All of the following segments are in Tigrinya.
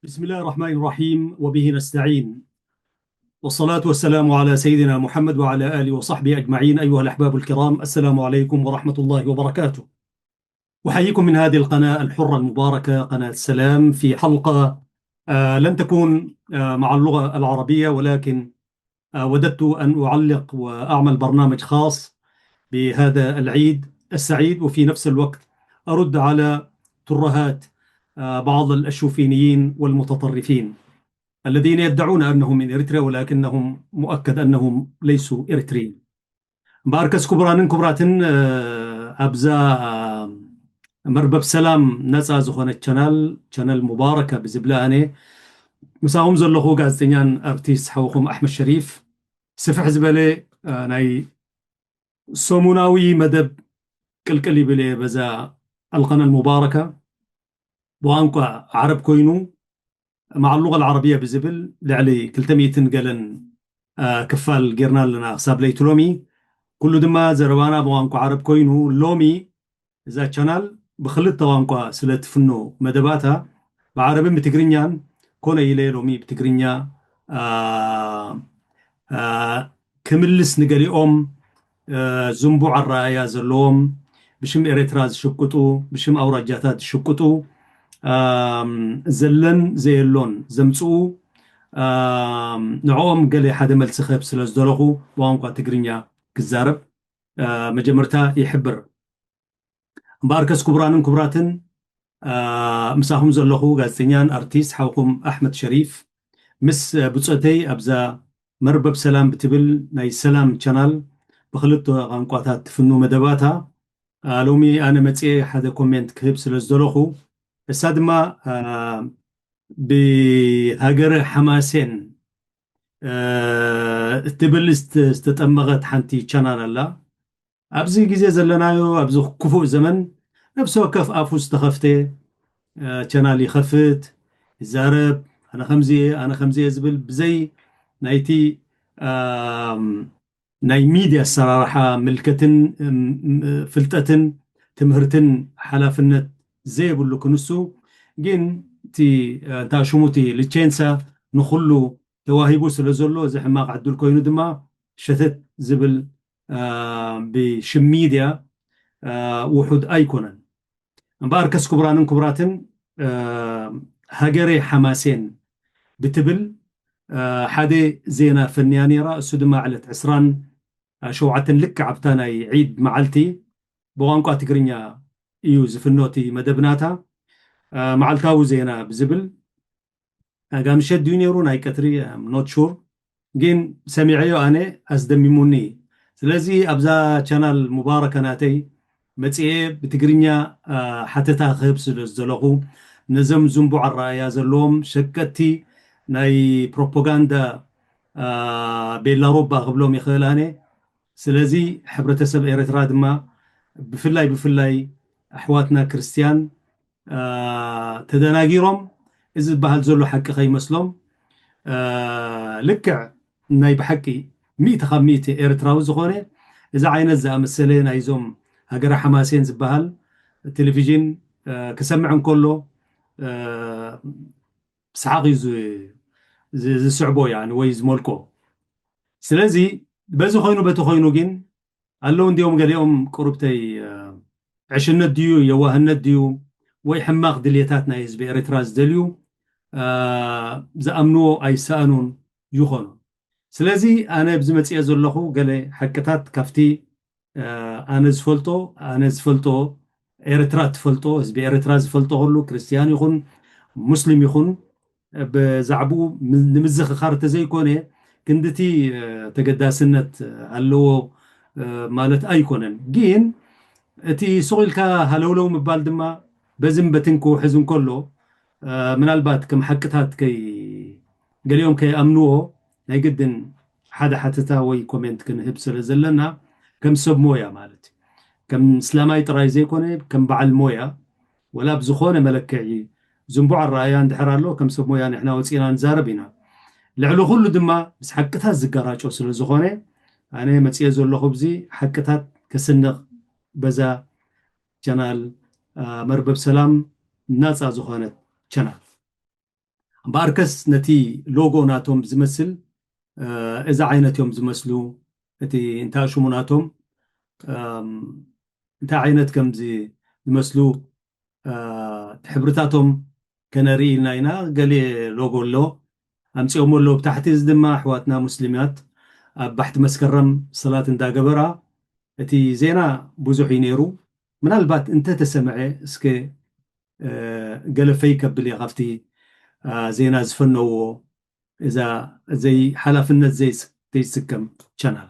بسم الله الرحمن الرحيم، وبه نستعين. والصلاة والسلام على سيدنا محمد وعلى آله وصحبه أجمعين. أيها الأحباب الكرام، السلام عليكم ورحمة الله وبركاته. أحييكم من هذه القناة الحرة المباركة، قناة السلام، في حلقة، آه، لن تكون، آه، مع اللغة العربية، ولكن، آه، وددت أن أعلق وأعمل برنامج خاص بهذا العيد السعيد، وفي نفس الوقت أرد على ترهات، آه، بعض الشوفينيين والمتطرفين الذين يدعون أنهم من إريتريا، ولكنهم مؤكد أنهم ليسوا إريتريين. እምበኣርከስ ክቡራንን ክቡራትን፣ እ፣ ኣብዛ፣ እ፣ መርበብ ሰላም ነፃ ዝኾነት ቻናል፣ ቻነል ሙባረከ ብዝብላ ኣነ ምሳኹም ዘለኹ ጋዜጠኛን ኣርቲስት ሓውኹም ኣሕመድ ሸሪፍ፣ ስፍሕ ዝበለ፣ እ፣ ናይ ሰሙናዊ መደብ ቅልቅል ይብል እየ በዛ ኣልቀነል ሙባረከ ብቋንቋ ዓረብ ኮይኑ ማዕ ሉغة العربية ብዝብል ልዕሊ ክልተ ሚእትን ገለን፣ አ፣ ክፋል ጌርና ኣለና ክሳብ ለይቲ ሎሚ። ኩሉ ድማ ዘረባና ብቋንቋ ዓረብ ኮይኑ ሎሚ እዛ ቻናል ብክልተ ቋንቋ ስለ ትፍኖ መደባታ ብዓረብን ብትግርኛን ኮነ ኢለ ሎሚ ብትግርኛ፣ አ፣ አ፣ ክምልስ ንገሊኦም፣ እ፣ ዝንቡዕ ኣረኣእያ ዘለዎም ብሽም ኤርትራ ዝሽቅጡ፣ ብሽም ኣውራጃታት ዝሽቅጡ፣ ኣም፣ ዘለን ዘየሎን ዘምጽኡ፣ ኣም፣ ንዕኦም ገለ ሓደ መልሲ ክህብ ስለ ዝደለኹ ብቋንቋ ትግርኛ ክዛረብ፣ እ፣ መጀመርታ ይሕብር። እምበኣርከስ ክቡራንን ክቡራትን፣ አ፣ ምሳኹም ዘለኹ ጋዜጠኛን ኣርቲስት ሓውኩም ኣሕመድ ሸሪፍ ምስ ብጾተይ ኣብዛ መርበብ ሰላም ብትብል ናይ ሰላም ቻናል ብክልተ ቋንቋታት ትፍኑ መደባታ፣ አ፣ ሎሚ ኣነ መጽኤ ሓደ ኮሜንት ክህብ ስለ ዝደለኹ፣ እሳ ድማ፣ አ፣ ብሃገረ ሓማሴን፣ አ፣ እትብል ዝተ-፣ ዝተጠመቐት ሓንቲ ቻናል ኣላ። ኣብዚ ግዜ ዘለናዮ፣ ኣብዚ ክፉእ ዘመን፣ ነፍሲ ወከፍ ኣፉ ዝተኸፍተ፣ እ፣ ቻናል ይኸፍት፣ ይዛረብ፣ ኣነ ከምዚ እየ፣ ኣነ ከምዚ እየ ዝብል ብዘይ ናይቲ፣ ኣም፣ ናይ ሚድያ ኣሰራርሓ ምልከትን፣ እም፣ እም፣ ፍልጠትን ትምህርትን ሓላፍነት ዘየብሉ ክንሱ፣ ግን እቲ፣ እ፣ እንታይ ሽሙ እቲ ሊቼንሳ ንኹሉ ተዋሂቡ ስለ ዘሎ፣ እዚ ሕማቕ ዕድል ኮይኑ ድማ ሸተት ዝብል፣ አ፣ ብሽም ሚድያ፣ አ፣ ውሑድ ኣይኮነን። እምበኣርከስ ክቡራንን ክቡራትን፣ አ፣ ሃገሬ ሓማሴን ብትብል፣ አ፣ ሓደ ዜና ፈንያ ነይራ። እሱ ድማ ዕለት ዕስራን ሸውዓተን ልክዕ ኣብታ ናይ ዒድ መዓልቲ ብቋንቋ ትግርኛ እዩ ዝፍኖ እቲ መደብ ናታ። አ፣ መዓልታዊ ዜና ብዝብል ኣጋ ምሸት ድዩ ነይሩ ናይ ቀትሪ፣ I'm not sure፣ ግን ሰሚዐዮ ኣነ ኣስደሚሙኒ። ስለዚ ኣብዛ ቻናል ሙባረከ ናተይ መጽኤ ብትግርኛ፣ አ፣ ሓተታ ክህብ ስለ ዝደለኹ ነዞም ዝንቡዕ ኣረኣእያ ዘለዎም ሸቀጥቲ ናይ ፕሮፓጋንዳ፣ አ፣ ቤላ ሮባ ክብሎም ይኽእል ኣነ። ስለዚ ሕብረተሰብ ኤርትራ ድማ ብፍላይ ብፍላይ ኣሕዋትና ክርስትያን አ፣ ተደናጊሮም እዚ ዝበሃል ዘሎ ሓቂ ከይመስሎም፣ አ፣ ልክዕ ናይ ብሓቂ ሚእቲ ካብ ሚእቲ ኤርትራዊ ዝኾነ እዚ ዓይነት ዝኣመሰለ ናይዞም ሃገረ ሓማሴን ዝበሃል ቴሌቪዥን፣ አ፣ ክሰምዕ እንከሎ፣ አ፣ ብሰሓቕ እዩ ዝ-፣ ዝ-፣ ዝስዕቦ ያኒ ወይ ዝመልኮ። ስለዚ በዚ ኮይኑ በቲ ኮይኑ ግን ኣለዉ እንዲኦም ገሊኦም ቅሩብተይ፣ አ፣ ዕሽነት ድዩ የዋህነት ድዩ ወይ ሕማቕ ድልየታት ናይ ህዝቢ ኤርትራ ዝደልዩ፣ አ፣ ዝኣምንዎ ኣይሰኣኑን ይኾኑ። ስለዚ ኣነ ኣብዚ መጽኤ ዘለኹ ገለ ሓቅታት ካብቲ፣ አ፣ ኣነ ዝፈልጦ፣ ኣነ ዝፈልጦ፣ ኤርትራ ትፈልጦ፣ ህዝቢ ኤርትራ ዝፈልጦ ኩሉ ክርስትያን ይኹን ሙስሊም ይኹን ብዛዕባኡ ም-፣ ንምዝኽኻር ተዘይኮነ ክንድቲ፣ እ፣ ተገዳስነት ኣለዎ፣ እ፣ ማለት ኣይኮነን። ግን እቲ ስቕ ኢልካ ሃለውለው ምባል ድማ በዝን በትን ክውሕዝ እንከሎ፣ እ፣ ምናልባት ከም ሓቅታት ከይ-፣ ገሊኦም ከይኣምንዎ ናይ ግድን ሓደ ሓተታ ወይ ኮሜንት ክንህብ ስለ ዘለና ከም ሰብ ሞያ ማለት እዩ። ከም እስላማይ ጥራይ ዘይኮነ ከም በዓል ሞያ ወላ ብዝኾነ መለክዒ ዝንቡዕ ኣረኣእያ እንድሕር ኣሎ ከም ሰብ ሞያ ንሕና ወፂእና ንዛረብ ኢና። ልዕሊ ኩሉ ድማ ምስ ሓቅታት ዝገራጮ ስለ ዝኾነ ኣነ መፅየ ዘለኹ ብዚ ሓቅታት ከስንቕ በዛ ቻናል፣ አ፣ መርበብ ሰላም ናፃ ዝኾነት ቻናል። እምበኣርከስ ነቲ ሎጎ ናቶም ዝመስል እዛ ዓይነት እዮም ዝመስሉ። እቲ እንታይ ሽሙ ናቶም እንታይ ዓይነት ከም ዝመስሉ ሕብርታቶም ከነርኢ ኢልና ኢና። ገለ ሎጎ ኣሎ ኣምፅኦም ኣሎ ብታሕቲ። እዚ ድማ ኣሕዋትና ሙስሊማት ኣብ ባሕቲ መስከረም ሰላት እንዳገበራ፣ እቲ ዜና ብዙሕ እዩ ነይሩ። ምናልባት እንተተሰምዐ እስከ ገለፈይ ከብል እየ ካብቲ ዜና ዝፈነዎ እዛ ዘይ ሓላፍነት ዘይስከም ቻናል።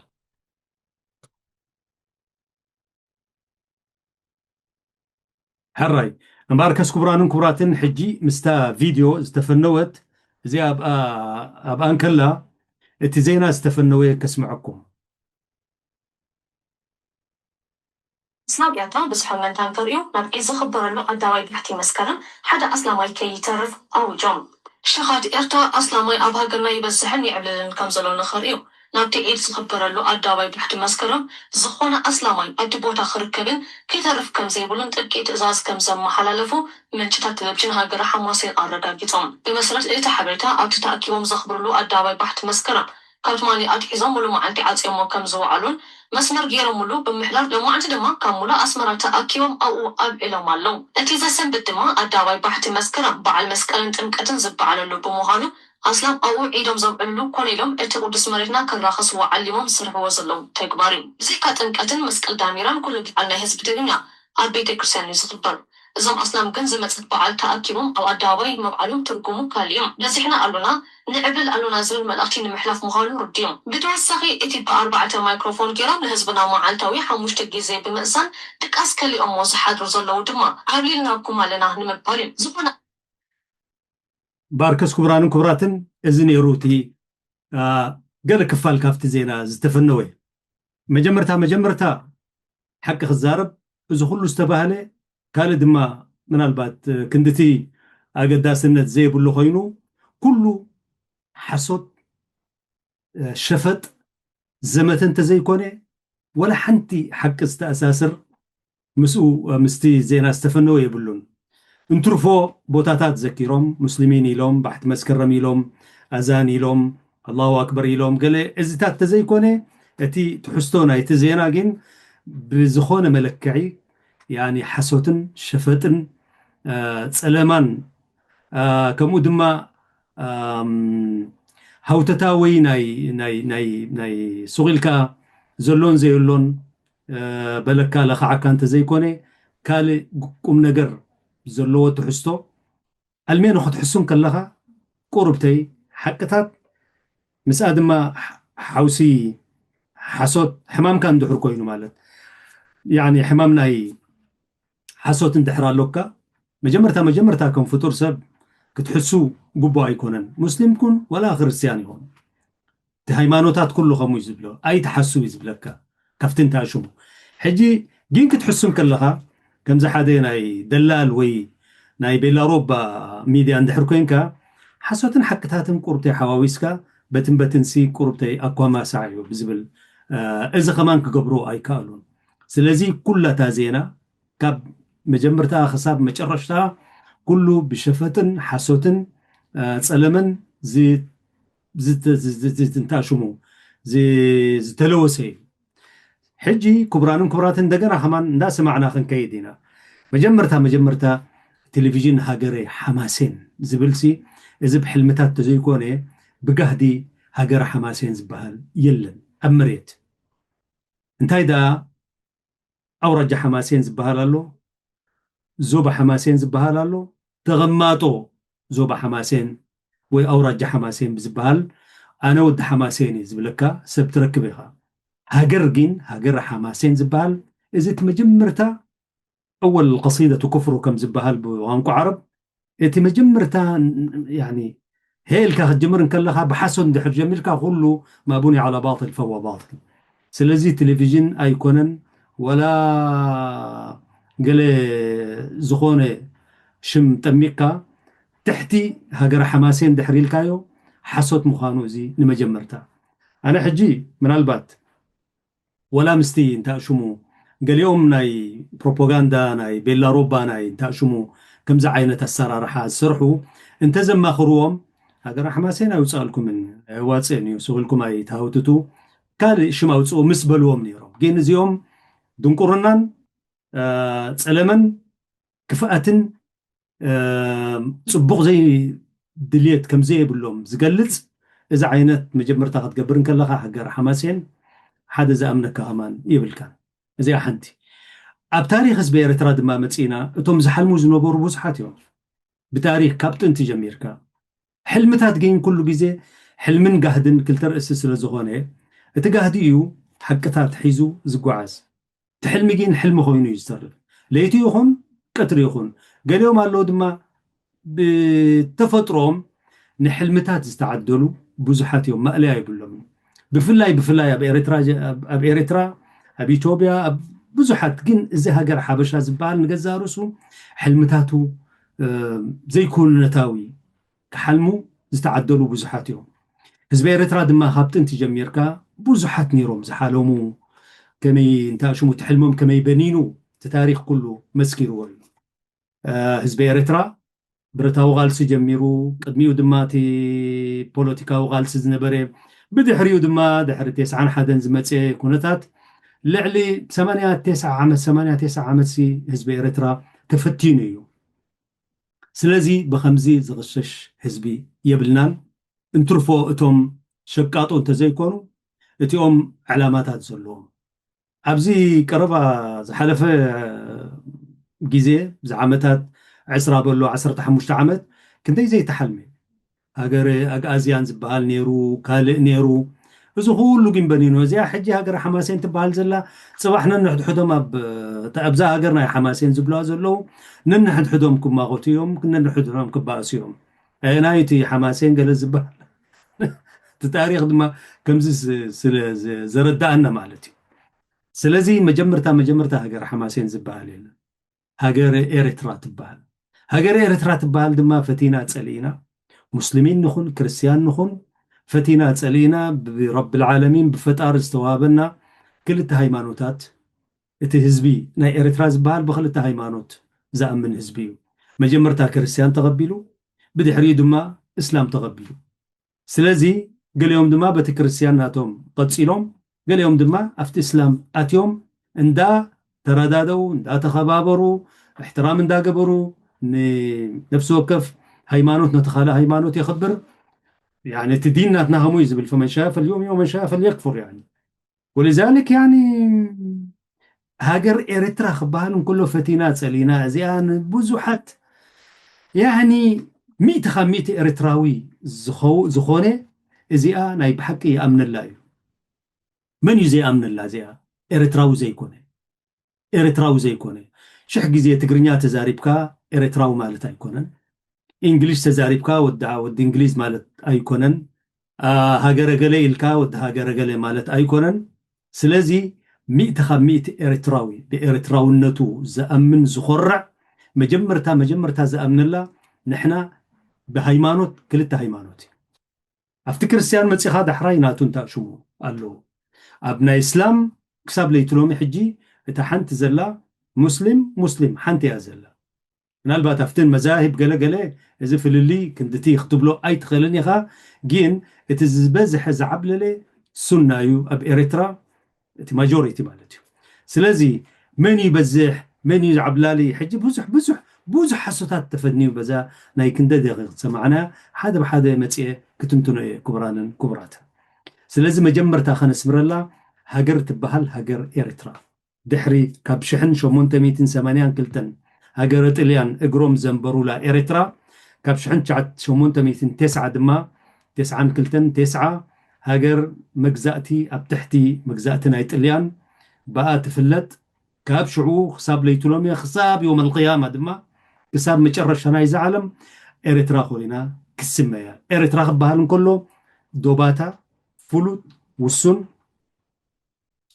ሕራይ እምበኣርከስ ክቡራንን ክቡራትን፣ ሕጂ ምስታ ቪድዮ ዝተፈነወት እዚኣ ኣብኣ እንከላ እቲ ዜና ዝተፈነወ ከስምዐኩም። ስናብ ያታ ብዝሖም መንታን ከርእዩ ናብ ዒድ ዝኽበረሉ ኣዳባይ ባሕቲ መስከረም ሓደ ኣስላማይ ከይተርፍ ኣዊጆም። ሸኻት ኤርትራ ኣስላማይ ኣብ ሃገርና ይበዝሕን ይዕብልልን ከም ዘሎ ንኽርእዩ ናብቲ ዒድ ዝኽበረሉ ኣዳባይ ባሕቲ መስከረም ዝኾነ ኣስላማይ ኣብቲ ቦታ ክርከብን ከይተርፍ ከም ዘይብሉን ጥብቂ ትእዛዝ ከም ዘመሓላለፉ ምንጭታት ቴሌቪዥን ሃገረ ሓማሴን ኣረጋጊጾም። ብመሰረት እቲ ሓበሬታ ኣብቲ ተኣኪቦም ዘኽብርሉ ኣዳባይ ባሕቲ መስከረም ካብ ትማሊ ኣትሒዞም ሙሉ መዓልቲ ዓፅዮሞ ከም ዝወዓሉን መስመር ገይሮምሉ ብምሕላፍ ሎማዕንቲ ድማ ካብ ሙሉ ኣስመራ ተኣኪቦም ኣብኡ ኣብዒሎም ኣለዉ። እቲ ዘሰንብት ድማ ኣዳባይ ባሕቲ መስከረም በዓል መስቀልን ጥምቀትን ዝበዓለሉ ብምዃኑ ኣስላም ኣብኡ ዒዶም ዘብዕልሉ ኮነ ኢሎም እቲ ቅዱስ መሬትና ከራኸስዎ ዓሊሞም ዝሰርሕዎ ዘለዉ ተግባር እዩ። ብዘይካ ጥምቀትን መስቀል ዳሚራን ኩሉ በዓል ናይ ህዝቢ ትግርኛ ኣብ ቤተ ክርስቲያን እዩ ዝኽበር። እዞም ኣስላም ግን ዝመፅእ በዓል ተኣኪቦም ኣብ ኣደባባይ ምብዓሎም ትርጉሙ ካሊእ እዩ። በዚሕና ኣሎና፣ ንዕብል ኣሎና ዝብል መልእኽቲ ንምሕላፍ ምዃኑ ርዱእ እዩ። ብተወሳኺ እቲ ብኣርባዕተ ማይክሮፎን ገይሮም ንህዝብና መዓልታዊ ሓሙሽተ ግዜ ብምእዛን ድቃስ ከሊኦሞ ዝሓድሩ ዘለዉ ድማ ዓብሊልናኩም ኣለና ንምባል እዩ። ዝኾነ ባርከስ ክቡራንን ክቡራትን፣ እዚ ነይሩ እቲ ገለ ክፋል ካብቲ ዜና ዝተፈነወ። መጀመርታ መጀመርታ ሓቂ ክዛረብ፣ እዚ ኩሉ ዝተባህለ ካልእ ድማ ምናልባት ክንድቲ ኣገዳስነት ዘይብሉ ኮይኑ፣ ኩሉ ሓሶት፣ ሸፈጥ፣ ዘመተ እንተዘይኮነ ወላ ሓንቲ ሓቂ ዝተኣሳስር ምስኡ ምስቲ ዜና ዝተፈነወ የብሉን። እንትርፎ ቦታታት ዘኪሮም፣ ሙስሊሚን ኢሎም፣ ባሕቲ መስከረም ኢሎም፣ ኣዛን ኢሎም፣ ኣላሁ ኣክበር ኢሎም፣ ገለ እዚታት ተዘይኮነ እቲ ትሕዝቶ ናይቲ ዜና ግን ብዝኾነ መለክዒ ያኒ ሓሶትን ሸፈጥን ጸለማን ከምኡ ድማ ሃውተታዊ ናይ ሱቕ ኢልካ ዘሎን ዘየሎን በለካ ለኽዓካ እንተዘይኮነ ካልእ ቁም ነገር ዘለዎ ትሕዝቶ ኣልሜ ንኽትሕሱ እንከለኻ ቁሩብተይ ሓቅታት ምስኣ ድማ ሓውሲ ሓሶት ሕማምካ እንድሕር ኮይኑ ማለት ያኒ ሕማም ናይ ሓሶት እንድሕር ኣሎካ መጀመርታ መጀመርታ ከም ፍጡር ሰብ ክትሕሱ ግቡእ ኣይኮነን። ሙስሊም ኩን ወላ ክርስትያን ይኹን እቲ ሃይማኖታት ኩሉ ከምኡ እዩ ዝብሎ ኣይትሓሱ እዩ ዝብለካ ካብቲ እንታይ ሽሙ። ሕጂ ግን ክትሕሱ እንከለኻ ከምዚ ሓደ ናይ ደላል ወይ ናይ ቤላሮባ ሚድያ እንድሕር ኮንካ ሓሶትን ሓቅታትን ቁርብተይ ሓዋዊስካ በትን በትንሲ ቁርብተይ ኣኳማሳዕ እዩ ብዝብል እዚ ከማን ክገብሮ ኣይከኣሉን። ስለዚ ኩላታ ዜና ካብ መጀመርታ ክሳብ መጨረሽታ ኩሉ ብሸፈጥን ሓሶትን ጸለመን እንታይ ሽሙ ዝተለወሰ እዩ። ሕጂ ክቡራንን ክቡራትን እንደገና ከማን እንዳሰማዕና ክንከይድ ኢና። መጀመርታ መጀመርታ ቴሌቪዥን ሃገረ ሓማሴን ዝብልሲ እዚ ብሕልምታት ተዘይኮነ ብጋህዲ ሃገረ ሓማሴን ዝበሃል የለን ኣብ መሬት። እንታይ ደኣ ኣውራጃ ሓማሴን ዝበሃል ኣሎ፣ ዞባ ሓማሴን ዝበሃል ኣሎ፣ ተቐማጦ ዞባ ሓማሴን ወይ ኣውራጃ ሓማሴን ብዝበሃል ኣነ ወዲ ሓማሴን እየ ዝብለካ ሰብ ትረክብ ኢኻ። ሃገር ግን ሃገር ሓማሴን ዝበሃል እዚ እቲ መጀመርታ ኣወል ቀሲደቱ ኩፍሩ ከም ዝበሃል ብቋንቋ ዓረብ እቲ መጀመርታ ያኒ ሄልካ ክትጅምር እንከለኻ ብሓሶት እንድሕር ጀሚርካ ኩሉ ማቡኒ ዓላ ባጥል ፈዋ ባጥል። ስለዚ ቴሌቪዥን ኣይኮነን ወላ ገለ ዝኾነ ሽም ጠሚቕካ ትሕቲ ሃገረ ሓማሴን ድሕር ኢልካዮ ሓሶት ምዃኑ እዚ ንመጀመርታ። ኣነ ሕጂ ምናልባት ወላ ምስቲ እንታይ ሽሙ ገሊኦም ናይ ፕሮፓጋንዳ ናይ ቤላ ሮባ ናይ እንታይ ሽሙ ከምዚ ዓይነት ኣሰራርሓ ዝሰርሑ እንተዘማኽርዎም ሃገረ ሓማሴን ኣይውፅኣልኩምን፣ ኣይዋፅእን እዩ፣ ስቕ ኢልኩም ኣይትሃውትቱ፣ ካልእ ሽም ኣውፅኡ ምስ በልዎም ነይሮም። ግን እዚኦም ድንቁርናን ፀለመን ክፍኣትን ፅቡቕ ዘይድልየት ከም ዘየብሎም ዝገልፅ እዚ ዓይነት መጀመርታ ክትገብር እንከለኻ፣ ሃገር ሓማሴን ሓደ ዝኣምነካ ከማን የብልካን። እዚኣ ሓንቲ። ኣብ ታሪክ ህዝቢ ኤርትራ ድማ መፂና፣ እቶም ዝሓልሙ ዝነበሩ ብዙሓት እዮም። ብታሪክ ካብ ጥንቲ ጀሚርካ ሕልምታት ግን ኩሉ ግዜ ሕልምን ጋህድን ክልተ ርእሲ ስለ ዝኾነ፣ እቲ ጋህዲ እዩ ሓቅታት ሒዙ ዝጓዓዝ። እቲ ሕልሚ ግን ሕልሚ ኮይኑ እዩ ዝተርፍ። ለይቲ ይኹን ቀትሪ ይኹን። ገሊኦም ኣለዉ ድማ ብተፈጥሮኦም ንሕልምታት ዝተዓደሉ ብዙሓት እዮም፣ ማእለያ የብሎምን። ብፍላይ ብፍላይ ኣብ ኤርትራ ኣብ ኤርትራ ኣብ ኢትዮጵያ ኣብ ብዙሓት ግን እዚ ሃገር ሓበሻ ዝበሃል ንገዛእ ርእሱ ሕልምታቱ ዘይክውንነታዊ ክሓልሙ ዝተዓደሉ ብዙሓት እዮም። ህዝቢ ኤርትራ ድማ ካብ ጥንቲ ጀሚርካ ብዙሓት ነይሮም ዝሓለሙ፣ ከመይ እንታ ሽሙ እቲ ሕልሞም ከመይ በኒኑ እቲ ታሪኽ ኩሉ መስኪርዎ እዩ። ህዝቢ ኤርትራ ብረታዊ ቃልሲ ጀሚሩ፣ ቅድሚኡ ድማ እቲ ፖለቲካዊ ቃልሲ ዝነበረ፣ ብድሕሪኡ ድማ ድሕሪ ተስዓን ሓደን ዝመፀ ኩነታት ልዕሊ ሰማንያ ተስዓ ዓመት፣ ሰማንያ ተስዓ ዓመት ሲ ህዝቢ ኤርትራ ተፈቲኑ እዩ። ስለዚ ብኸምዚ ዝቕሸሽ ህዝቢ የብልናን። እንትርፎ እቶም ሸቃጦ እንተዘይኮኑ እቲኦም ዕላማታት ዘለዎም። ኣብዚ ቀረባ ዝሓለፈ ግዜ፣ እዚ ዓመታት ዕስራ በሎ ዓሰርተ ሓሙሽተ ዓመት ክንደይ ዘይተሓልመ። ሃገረ ኣግኣዝያን ዝበሃል ነይሩ፣ ካልእ ነይሩ። እዚ ኩሉ ግን በኒኑ። እዚኣ ሕጂ ሃገረ ሓማሴን ትበሃል ዘላ፣ ጽባሕ ነንሕድሕዶም ኣብ፣ ኣብዛ ሃገር ናይ ሓማሴን ዝብለዋ ዘለዉ፣ ነንሕድሕዶም ክማጎቱ እዮም፣ ነንሕድሕዶም ክባእሱ እዮም። ኣየናይ እቲ ሓማሴን ገለ ዝበሃል። እቲ ታሪኽ ድማ ከምዚ ስ-፣ ስለ ዘ-፣ ዘረዳእና ማለት እዩ። ስለዚ መጀመርታ፣ መጀመርታ ሃገረ ሓማሴን ዝበሃል የለን። ሃገረ ኤርትራ ትበሃል። ሃገረ ኤርትራ ትበሃል ድማ ፈቲና ጸሊእና፣ ሙስሊሚን ንኹን፣ ክርስትያን ንኹን፣ ፈቲና ጸሊእና፣ ብረብል ዓለሚን፣ ብፈጣሪ ዝተዋሃበና ክልተ ሃይማኖታት፣ እቲ ህዝቢ ናይ ኤርትራ ዝበሃል ብክልተ ሃይማኖት ዝኣምን ህዝቢ እዩ። መጀመርታ ክርስትያን ተቐቢሉ፣ ብድሕሪኡ ድማ እስላም ተቐቢሉ። ስለዚ ገሊኦም ድማ በቲ ክርስትያን ናቶም ቀጺሎም፣ ገሊኦም ድማ ኣብቲ እስላም ኣትዮም እንዳ ተረዳደው፣ እንዳ ተኸባበሩ፣ እሕትራም እንዳገበሩ፣ ንነፍሲ ወከፍ ሃይማኖት ነቲ ካልእ ሃይማኖት የኽብር። ያኒ እቲ ዲን ናትና ከምኡ እዩ ዝብል፣ ፈመን ሻእ ፈልዩእሚን ወመን ሻእ ፈልየክፉር። ያኒ ወሊዛሊክ ያኒ ሃገር ኤርትራ ክበሃል እንከሎ ፈቲና ጸሊና፣ እዚኣ ንብዙሓት ያኒ ሚእቲ ካብ ሚእቲ ኤርትራዊ ዝኸው-፣ ዝኾነ እዚኣ ናይ ብሓቂ ይኣምነላ እዩ። መን እዩ ዘይኣምነላ እዚኣ? ኤርትራዊ ዘይኮነ። ኤርትራዊ ዘይኮነ። ሽሕ ግዜ ትግርኛ ተዛሪብካ ኤርትራዊ ማለት ኣይኮነን። እንግሊሽ ተዛሪብካ ወዲ፣ ወዲ እንግሊዝ ማለት ኣይኮነን። አ፣ ሃገረ ገለ ኢልካ ወዲ ሃገረ ገለ ማለት ኣይኮነን። ስለዚ ሚእቲ ካብ ሚእቲ ኤርትራዊ ብኤርትራውነቱ ዝኣምን ዝኾርዕ መጀመርታ፣ መጀመርታ ዝኣምነላ ንሕና ብሃይማኖት ክልተ ሃይማኖት እዩ። ኣብቲ ክርስትያን መጺኻ ዳሕራይ ናቱ እንታ ሽሙ ኣለዎ። ኣብ ናይ እስላም ክሳብ ለይቲ ሎሚ ሕጂ እታ ሓንቲ ዘላ ሙስሊም፣ ሙስሊም ሓንቲ እያ ዘላ። ምናልባት ኣብተን መዛሂብ ገለ ገለ እዚ ፍልልይ ክንድቲ ክትብሎ ኣይትኽእልን ኢኻ፣ ግን እቲ ዝበዝሐ ዝዓብለለ ሱና እዩ ኣብ ኤርትራ፣ እቲ ማጆሪቲ ማለት እዩ። ስለዚ መን ይበዝሕ፣ መን እዩ ዝዓብላሊ፣ ሕጂ ብዙሕ፣ ብዙሕ፣ ብዙሕ ሓሶታት ተፈንዩ በዛ ናይ ክንደ ደቂቕ ዝሰማዕና፣ ሓደ ብሓደ መጽየ ክትንትኖ እየ፣ ክቡራንን ክቡራትን። ስለዚ መጀመርታ ከነስምረላ፣ ሃገር ትበሃል ሃገር ኤርትራ። ድሕሪ ካብ ሽሕን ሸሞንተ ሚእትን ሰማንያን ክልተን ሃገረ ጥልያን እግሮም ዘንበሩላ ኤርትራ፣ ካብ ሽሕን ትሽዓተ ሸሞንተ ሚእትን ተስዓ ድማ፣ ተስዓን ክልተን፣ ተስዓ ሃገር መግዛእቲ ኣብ ትሕቲ መግዛእቲ ናይ ጥልያን ብኣ ትፍለጥ። ካብ ሽዑ ክሳብ ለይቲ ሎሚ፣ ክሳብ ዮም ኣልቅያማ ድማ፣ ክሳብ መጨረሻ ናይዛ ዓለም ኤርትራ ኮይና ክትስመያ። ኤርትራ ክበሃል እንከሎ ዶባታ ፍሉጥ፣ ውሱን፣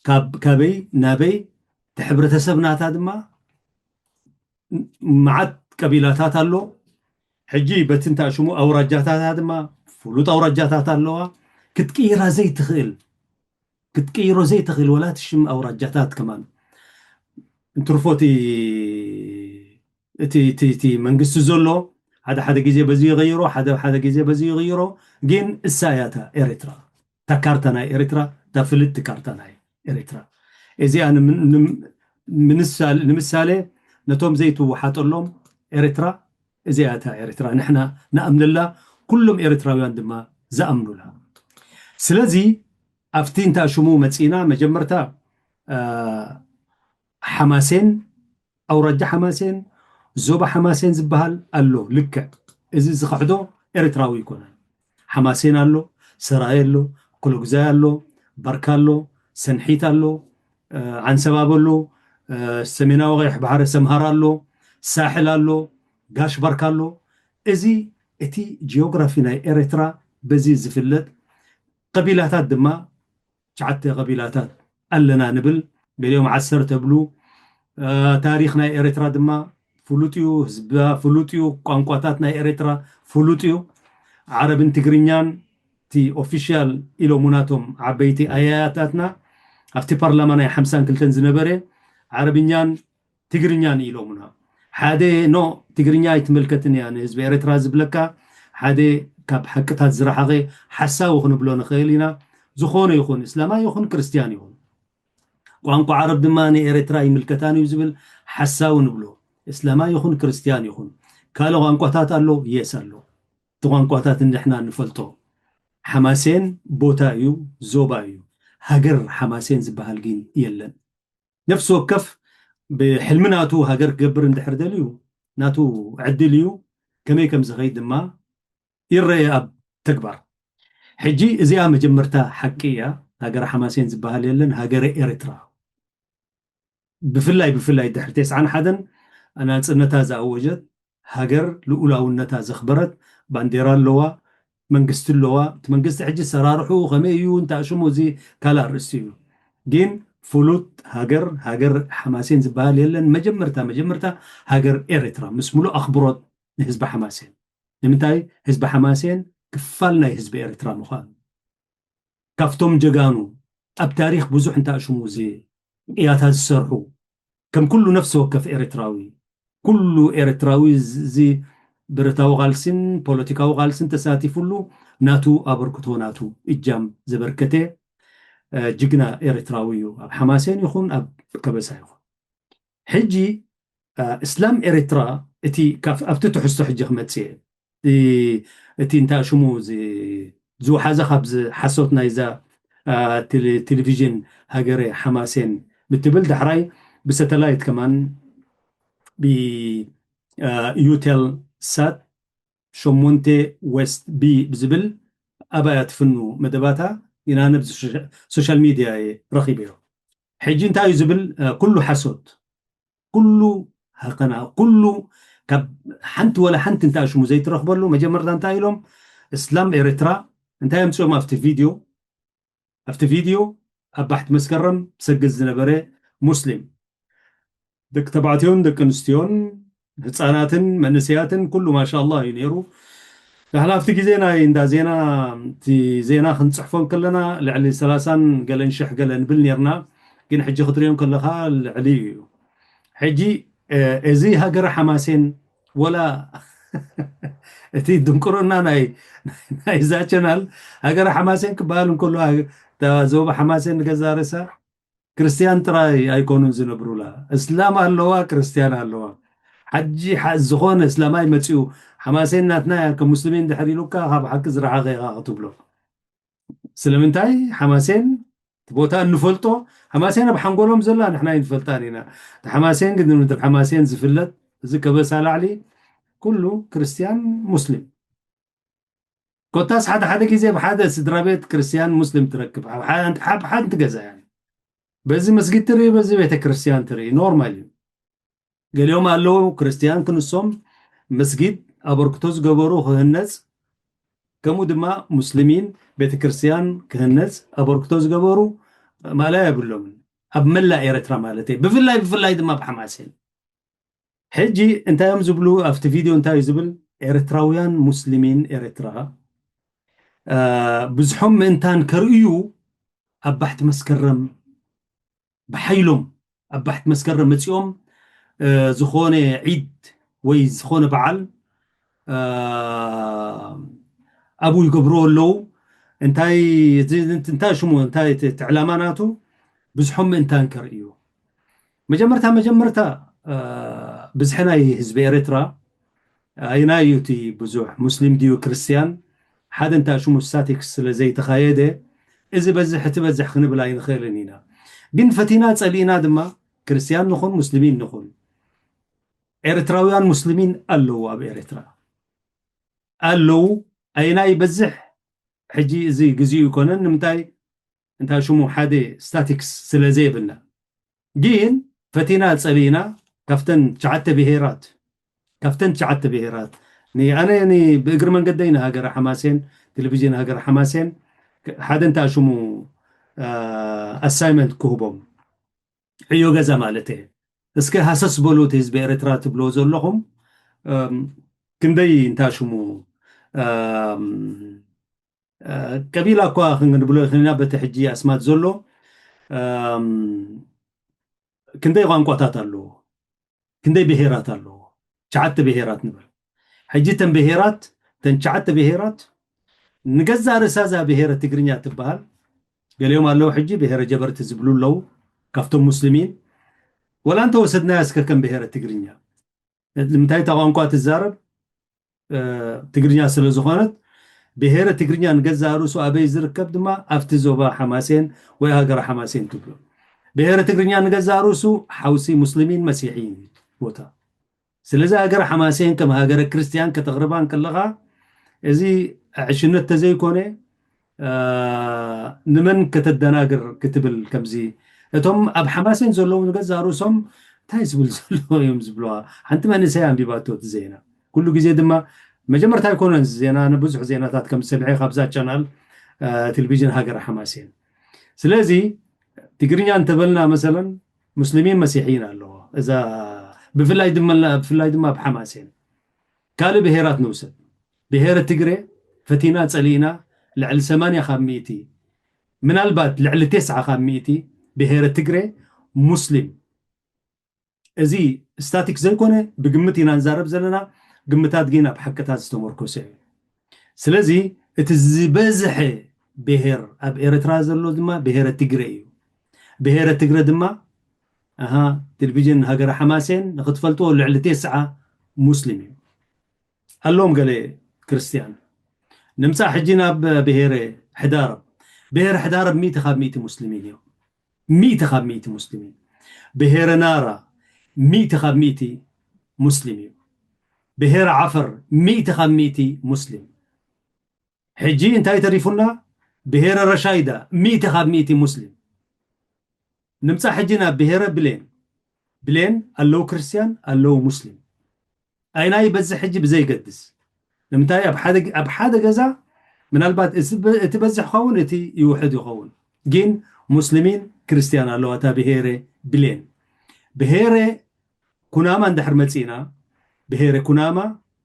ካብ፣ ካበይ ናበይ፣ እቲ ሕብረተሰብ ናታ ድማ መዓት ቀቢላታት ኣሎ። ሕጂ በቲ እንታ ሽሙ ኣውራጃታታ ድማ ፍሉጥ ኣውራጃታት ኣለዋ። ክትቅይራ ዘይትኽእል፣ ክትቅይሮ ዘይትኽእል ወላ እቲ ሽም ኣውራጃታት ከማን። እንትርፎ እቲ፣ እቲ፣ እቲ፣ እቲ መንግስቲ ዘሎ ሓደ ሓደ ግዜ በዚ ይቕይሮ፣ ሓደ ሓደ ግዜ በዚ ይቕይሮ። ግን እሳ እያ እታ ኤርትራ፣ እታ ካርታ ናይ ኤርትራ፣ እታ ፍልጥቲ ካርታ ናይ ኤርትራ። እዚኣ ንም- ንም- ምንሳል- ንምሳሌ ነቶም ዘይትወሓጠሎም ኤርትራ እዚኣ እታ ኤርትራ ንሕና ንኣምነላ፣ ኩሎም ኤርትራውያን ድማ ዝኣምኑላ። ስለዚ ኣብቲ እንታ ሽሙ መጺና መጀመርታ ሓማሴን ኣውራጃ ሓማሴን ዞባ ሓማሴን ዝበሃል ኣሎ። ልክዕ እዚ ዝኸሕዶ ኤርትራዊ ኣይኮነን። ሓማሴን ኣሎ፣ ሰራየ ኣሎ፣ ኮሎጉዛይ ኣሎ፣ ባርካ ኣሎ፣ ሰንሒት ኣሎ፣ ዓንሰባብ ኣሎ፣ ሰሜናዊ ቀይሕ ባሕሪ ሰምሃር ኣሎ፣ ሳሕል ኣሎ፣ ጋሽ ባርካ ኣሎ። እዚ እቲ ጂኦግራፊ ናይ ኤርትራ በዚ ዝፍለጥ ቀቢላታት ድማ ትሽዓተ ቀቢላታት ኣለና ንብል፣ ገሊኦም ዓሰርተ ብሉ። ታሪኽ ናይ ኤርትራ ድማ ፍሉጥ እዩ፣ ህዝባ ፍሉጥ እዩ፣ ቋንቋታት ናይ ኤርትራ ፍሉጥ እዩ። ዓረብን ትግርኛን እቲ ኦፊሻል ኢሎሙ ናቶም ዓበይቲ ኣያያታትና ኣብቲ ፓርላማ ናይ ሓምሳን ክልተን ዝነበረ ዓረብኛን ትግርኛን ኢሎሙና። ሓደ ኖ ትግርኛ ኣይትምልከትን እያ ንህዝቢ ኤርትራ ዝብለካ ሓደ ካብ ሓቅታት ዝረሓቐ ሓሳዊ ክንብሎ ንኽእል ኢና። ዝኾነ ይኹን እስላማይ ይኹን ክርስትያን ይኹን ቋንቋ ዓረብ ድማ ንኤርትራ ይምልከታን እዩ ዝብል ሓሳዊ ንብሎ። እስላማይ ይኹን ክርስትያን ይኹን ካልእ ቋንቋታት ኣሎ፣ የስ ኣሎ። እቲ ቋንቋታት ንሕና ንፈልጦ። ሓማሴን ቦታ እዩ፣ ዞባ እዩ። ሃገር ሓማሴን ዝበሃል ግን የለን። ነፍሲ ወከፍ ብሕልሚ ናቱ ሃገር ክገብር እንድሕር ደልዩ ናቱ ዕድል እዩ። ከመይ ከም ዝኸይድ ድማ ይረአ ኣብ ተግባር። ሕጂ እዚኣ መጀመርታ ሓቂ እያ። ሃገረ ሓማሴን ዝበሃል የለን፣ ሃገረ ኤርትራ። ብፍላይ ብፍላይ ድሕሪ ተስዓን ሓደን ናጽነታ ዝኣወጀት ሃገር ልኡላውነታ ዘኽበረት ባንዴራ ኣለዋ፣ መንግስቲ ኣለዋ። እቲ መንግስቲ ሕጂ ሰራርሑ ከመይ እዩ እንታሽሙ እዚ ካልእ ኣርእስቲ እዩ። ግን ፍሉጥ ሃገር ሃገር ሓማሴን ዝበሃል የለን። መጀመርታ መጀመርታ ሃገር ኤርትራ ምስ ሙሉእ ኣኽብሮት ንህዝቢ ሓማሴን። ንምንታይ ህዝቢ ሓማሴን ክፋል ናይ ህዝቢ ኤርትራ ምዃኑ ካብቶም ጀጋኑ ኣብ ታሪኽ ብዙሕ እንታሽሙ እዚ ቅያታት ዝሰርሑ ከም ኩሉ ነፍሲ ወከፍ ኤርትራዊ ኩሉ ኤርትራዊ እዚ ብረታዊ ቃልሲን ፖለቲካዊ ቃልሲን ተሳቲፉሉ ናቱ ኣበርክቶ ናቱ እጃም ዘበርከተ ጅግና ኤርትራዊ እዩ። ኣብ ሓማሴን ይኹን ኣብ ከበሳ ይኹን። ሕጂ እስላም ኤርትራ እቲ ኣብቲ ትሕዝቶ ሕጂ ክመጽእ እቲ እንታይ ሽሙ ዝወሓዘ ካብዚ ሓሶት ናይዛ ቴሌቪዥን ሃገረ ሓማሴን ብትብል ዳሕራይ ብሳተላይት ከማን ብዩቴል ሳት ሸሞንተ ዌስት ቢ ብዝብል ኣባያ ትፍኑ መደባታ ኢና ነብዚ ሶሻል ሚድያ እየ ረኺበዮ። ሕጂ እንታይ እዩ ዝብል ኩሉ ሓሶት ኩሉ ሃቀና ኩሉ ካብ ሓንቲ ወላ ሓንቲ እንታይ ሽሙ ዘይትረኽበሉ መጀመርታ እንታይ ኢሎም እስላም ኤርትራ እንታይ ኣምፅኦም ኣብቲ ቪድዮ ኣብቲ ቪድዮ ኣብ ባሕቲ መስከረም ሰግድ ዝነበረ ሙስሊም ደቂ ተባዕትዮን ደቂ ኣንስትዮን ህፃናትን መንእሰያትን ኩሉ ማሻ ኣላህ እዩ ነይሩ። ንሕና ኣብቲ ግዜ ናይ እንዳ ዜና እቲ ዜና ክንፅሕፎ ከለና ልዕሊ ሰላሳን ገለን ሽሕ ገለ ንብል ነርና። ግን ሕጂ ክትሪኦ ከለካ ልዕሊ እዩ። ሕጂ እዚ ሃገረ ሓማሴን ወላ እቲ ድንቁርና ናይ ናይዛ ቻናል ሃገረ ሓማሴን ክበሃል እንከሎ ዞባ ሓማሴን ንገዛ ርእሳ ክርስትያን ጥራይ ኣይኮኑን ዝነብሩላ። እስላም ኣለዋ፣ ክርስትያን ኣለዋ። ሓጂ ዝኾነ እስላማይ መፂኡ ሓማሴን ናትና እያ ከም ሙስሊሚን ድሕር ኢሉካ ካብ ሓቂ ዝረሓቐ ኢኻ ክትብሎ። ስለምንታይ ሓማሴን እቲ ቦታ እንፈልጦ ሓማሴን ኣብ ሓንጎሎም ዘላ ንሕና ኣይንፈልጣን ኢና። እቲ ሓማሴን ግን ምድሪ ሓማሴን ዝፍለጥ እዚ ከበሳ ላዕሊ ኩሉ ክርስትያን ሙስሊም ኮታስ ሓደ ሓደ ግዜ ኣብ ሓደ ስድራ ቤት ክርስትያን ሙስሊም ትረክብ ኣብ ሓንቲ ገዛ እያ። በዚ መስጊድ ትርኢ በዚ ቤተ ክርስትያን ትርኢ ኖርማል እዩ። ገሊኦም ኣለዉ ክርስትያን ክንሶም መስጊድ ኣበርክቶ ዝገበሩ ክህነፅ ከምኡ ድማ ሙስሊሚን ቤተክርስትያን ክህነፅ ኣበርክቶ ዝገበሩ ማእለያ የብሎምን ኣብ መላእ ኤርትራ ማለት እየ ብፍላይ ብፍላይ ድማ ኣብ ሓማሴን። ሕጂ እንታይ እዮም ዝብሉ ኣብቲ ቪድዮ እንታይ እዩ ዝብል ኤርትራውያን ሙስሊሚን ኤርትራ ብዙሖም ምእንታን ከርእዩ ኣብ ባሕቲ መስከረም ብሓይሎም ኣብ ባሕቲ መስከረም መፂኦም ዝኾነ ዒድ ወይ ዝኾነ በዓል ኣብኡ ይገብርዎ ኣለዉ። እንታይ እንታይ ሽሙ እንታይ ዕላማ ናቱ? ብዝሖም ምእንታን ከርእዩ። መጀመርታ መጀመርታ ብዝሒ ናይ ህዝቢ ኤርትራ ኣይናዩ እቲ ብዙሕ ሙስሊም ድዩ ክርስቲያን ሓደ እንታ ሽሙ ስታቲክስ ስለ ዘይተኻየደ፣ እዚ በዝሕ እቲ በዝሕ ክንብል ኣይንኽእልን ኢና። ግን ፈቲና ጸሊእና ድማ ክርስቲያን ንኹን ሙስሊሚን ንኹን ኤርትራውያን ሙስሊሚን ኣለዉ ኣብ ኤርትራ ኣለዉ። ኣይናይ በዝሕ ሕጂ እዚ ግዜኡ ይኮነን። ንምንታይ እንታ ሽሙ ሓደ ስታቲክስ ስለ ዘይብልና። ግን ፈቲና ጸሊእና ካብተን ትሽዓተ ብሄራት ካብተን ትሽዓተ ብሄራት ኣነ ብእግሪ መንገደይ ንሃገረ ሓማሴን ቴሌቪዥን ሃገረ ሓማሴን ሓደ እንታ ሽሙ ኣሳይመንት ክህቦም ዕዮ ገዛ ማለት እየ። እስከ ሃሰስ በሉ እቲ ህዝቢ ኤርትራ ትብልዎ ዘለኹም ክንደይ እንታ ሽሙ ቀቢላ እኳ ክንብሎ ይኽእልና በቲ ሕጂ ኣስማት ዘሎ ክንደይ ቋንቋታት ኣለዎ፣ ክንደይ ብሄራት ኣለዎ። ትሽዓተ ብሄራት ንብል። ሕጂ ተን ብሄራት ተን ትሽዓተ ብሄራት ንገዛ ርእሳ እዛ ብሄረ ትግርኛ ትበሃል። ገሊኦም ኣለዉ ሕጂ ብሄረ ጀበርቲ ዝብሉ ኣለዉ ካብቶም ሙስሊሚን። ወላ እንተወሰድናያ እስከ ከም ብሄረ ትግርኛ ንምንታይ እታ ቋንቋ ትዛረብ ትግርኛ ስለ ዝኾነት ብሄረ ትግርኛ ንገዛእ ርእሱ ኣበይ ዝርከብ ድማ ኣብቲ ዞባ ሓማሴን ወይ ሃገረ ሓማሴን ትብሎ። ብሄረ ትግርኛ ንገዛእ ርእሱ ሓውሲ ሙስሊሚን መሲሒን ቦታ። ስለዚ ሃገረ ሓማሴን ከም ሃገረ ክርስትያን ከተቕርባ እንከለኻ እዚ ዕሽነት ተዘይኮነ ንመን ከተደናግር ክትብል ከምዚ እቶም ኣብ ሓማሴን ዘለዉ ንገዛእ ርእሶም እንታይ ዝብል ዘለዉ እዮም ዝብልዋ። ሓንቲ መንእሰይ ኣንቢባቶ እቲ ዜና። ኩሉ ግዜ ድማ መጀመርታ ኣይኮነን ዜና ንብዙሕ ዜናታት ከም ዝሰምዐ ካብዛ ቻናል ቴሌቪዥን ሃገር ሓማሴን። ስለዚ ትግርኛ እንተበልና መሰለን ሙስሊሚን መሲሒን ኣለዎ። እዛ ብፍላይ ድማ ብፍላይ ድማ ኣብ ሓማሴን ካልእ ብሄራት ንውሰድ። ብሄረ ትግሬ ፈቲና ጸሊእና ልዕሊ ሰማንያ ካብ ሚእቲ ምናልባት ልዕሊ ተስዓ ካብ ሚእቲ ብሄረ ትግሬ ሙስሊም እዚ ስታቲክ ዘይኮነ ብግምት ኢና ንዛረብ ዘለና። ግምታት ግን ኣብ ሓቅታት ዝተመርኮሰ እዩ። ስለዚ እቲ ዝበዝሐ ብሄር ኣብ ኤርትራ ዘሎ ድማ ብሄረ ትግረ እዩ። ብሄረ ትግረ ድማ ኣሃ ቴሌቪዥን ሃገረ ሓማሴን ንክትፈልጥዎ ልዕሊ ተስዓ ሙስሊም እዩ። ኣለዎም ገለ ክርስትያን። ንምጻእ ሕጂ ናብ ብሄረ ሕዳረብ። ብሄረ ሕዳረብ ሚእቲ ካብ ሚእቲ ሙስሊሚን እዮም። ሚእቲ ካብ ሚእቲ ሙስሊሚን። ብሄረ ናራ ሚእቲ ካብ ሚእቲ ሙስሊም እዩ። ብሄረ ዓፈር ሚእቲ ካብ ሚእቲ ሙስሊም። ሕጂ እንታይ ተሪፉና? ብሄረ ረሻይዳ ሚእቲ ካብ ሚእቲ ሙስሊም። ንምጻእ ሕጂ ናብ ብሄረ ብሌን። ብሌን ኣለዉ ክርስትያን ኣለዉ ሙስሊም። ኣይናይ በዝሕ ሕጂ ብዘይገድስ ንምንታይ ኣብ ሓደ ኣብ ሓደ ገዛ ምናልባት እቲ በ- እቲ በዝሕ ኸውን እቲ ይውሕድ ይኸውን። ግን ሙስሊሚን ክርስትያን ኣለዋ እታ ብሄረ ብሌን። ብሄረ ኩናማ እንድሕር መጺእና ብሄረ ኩናማ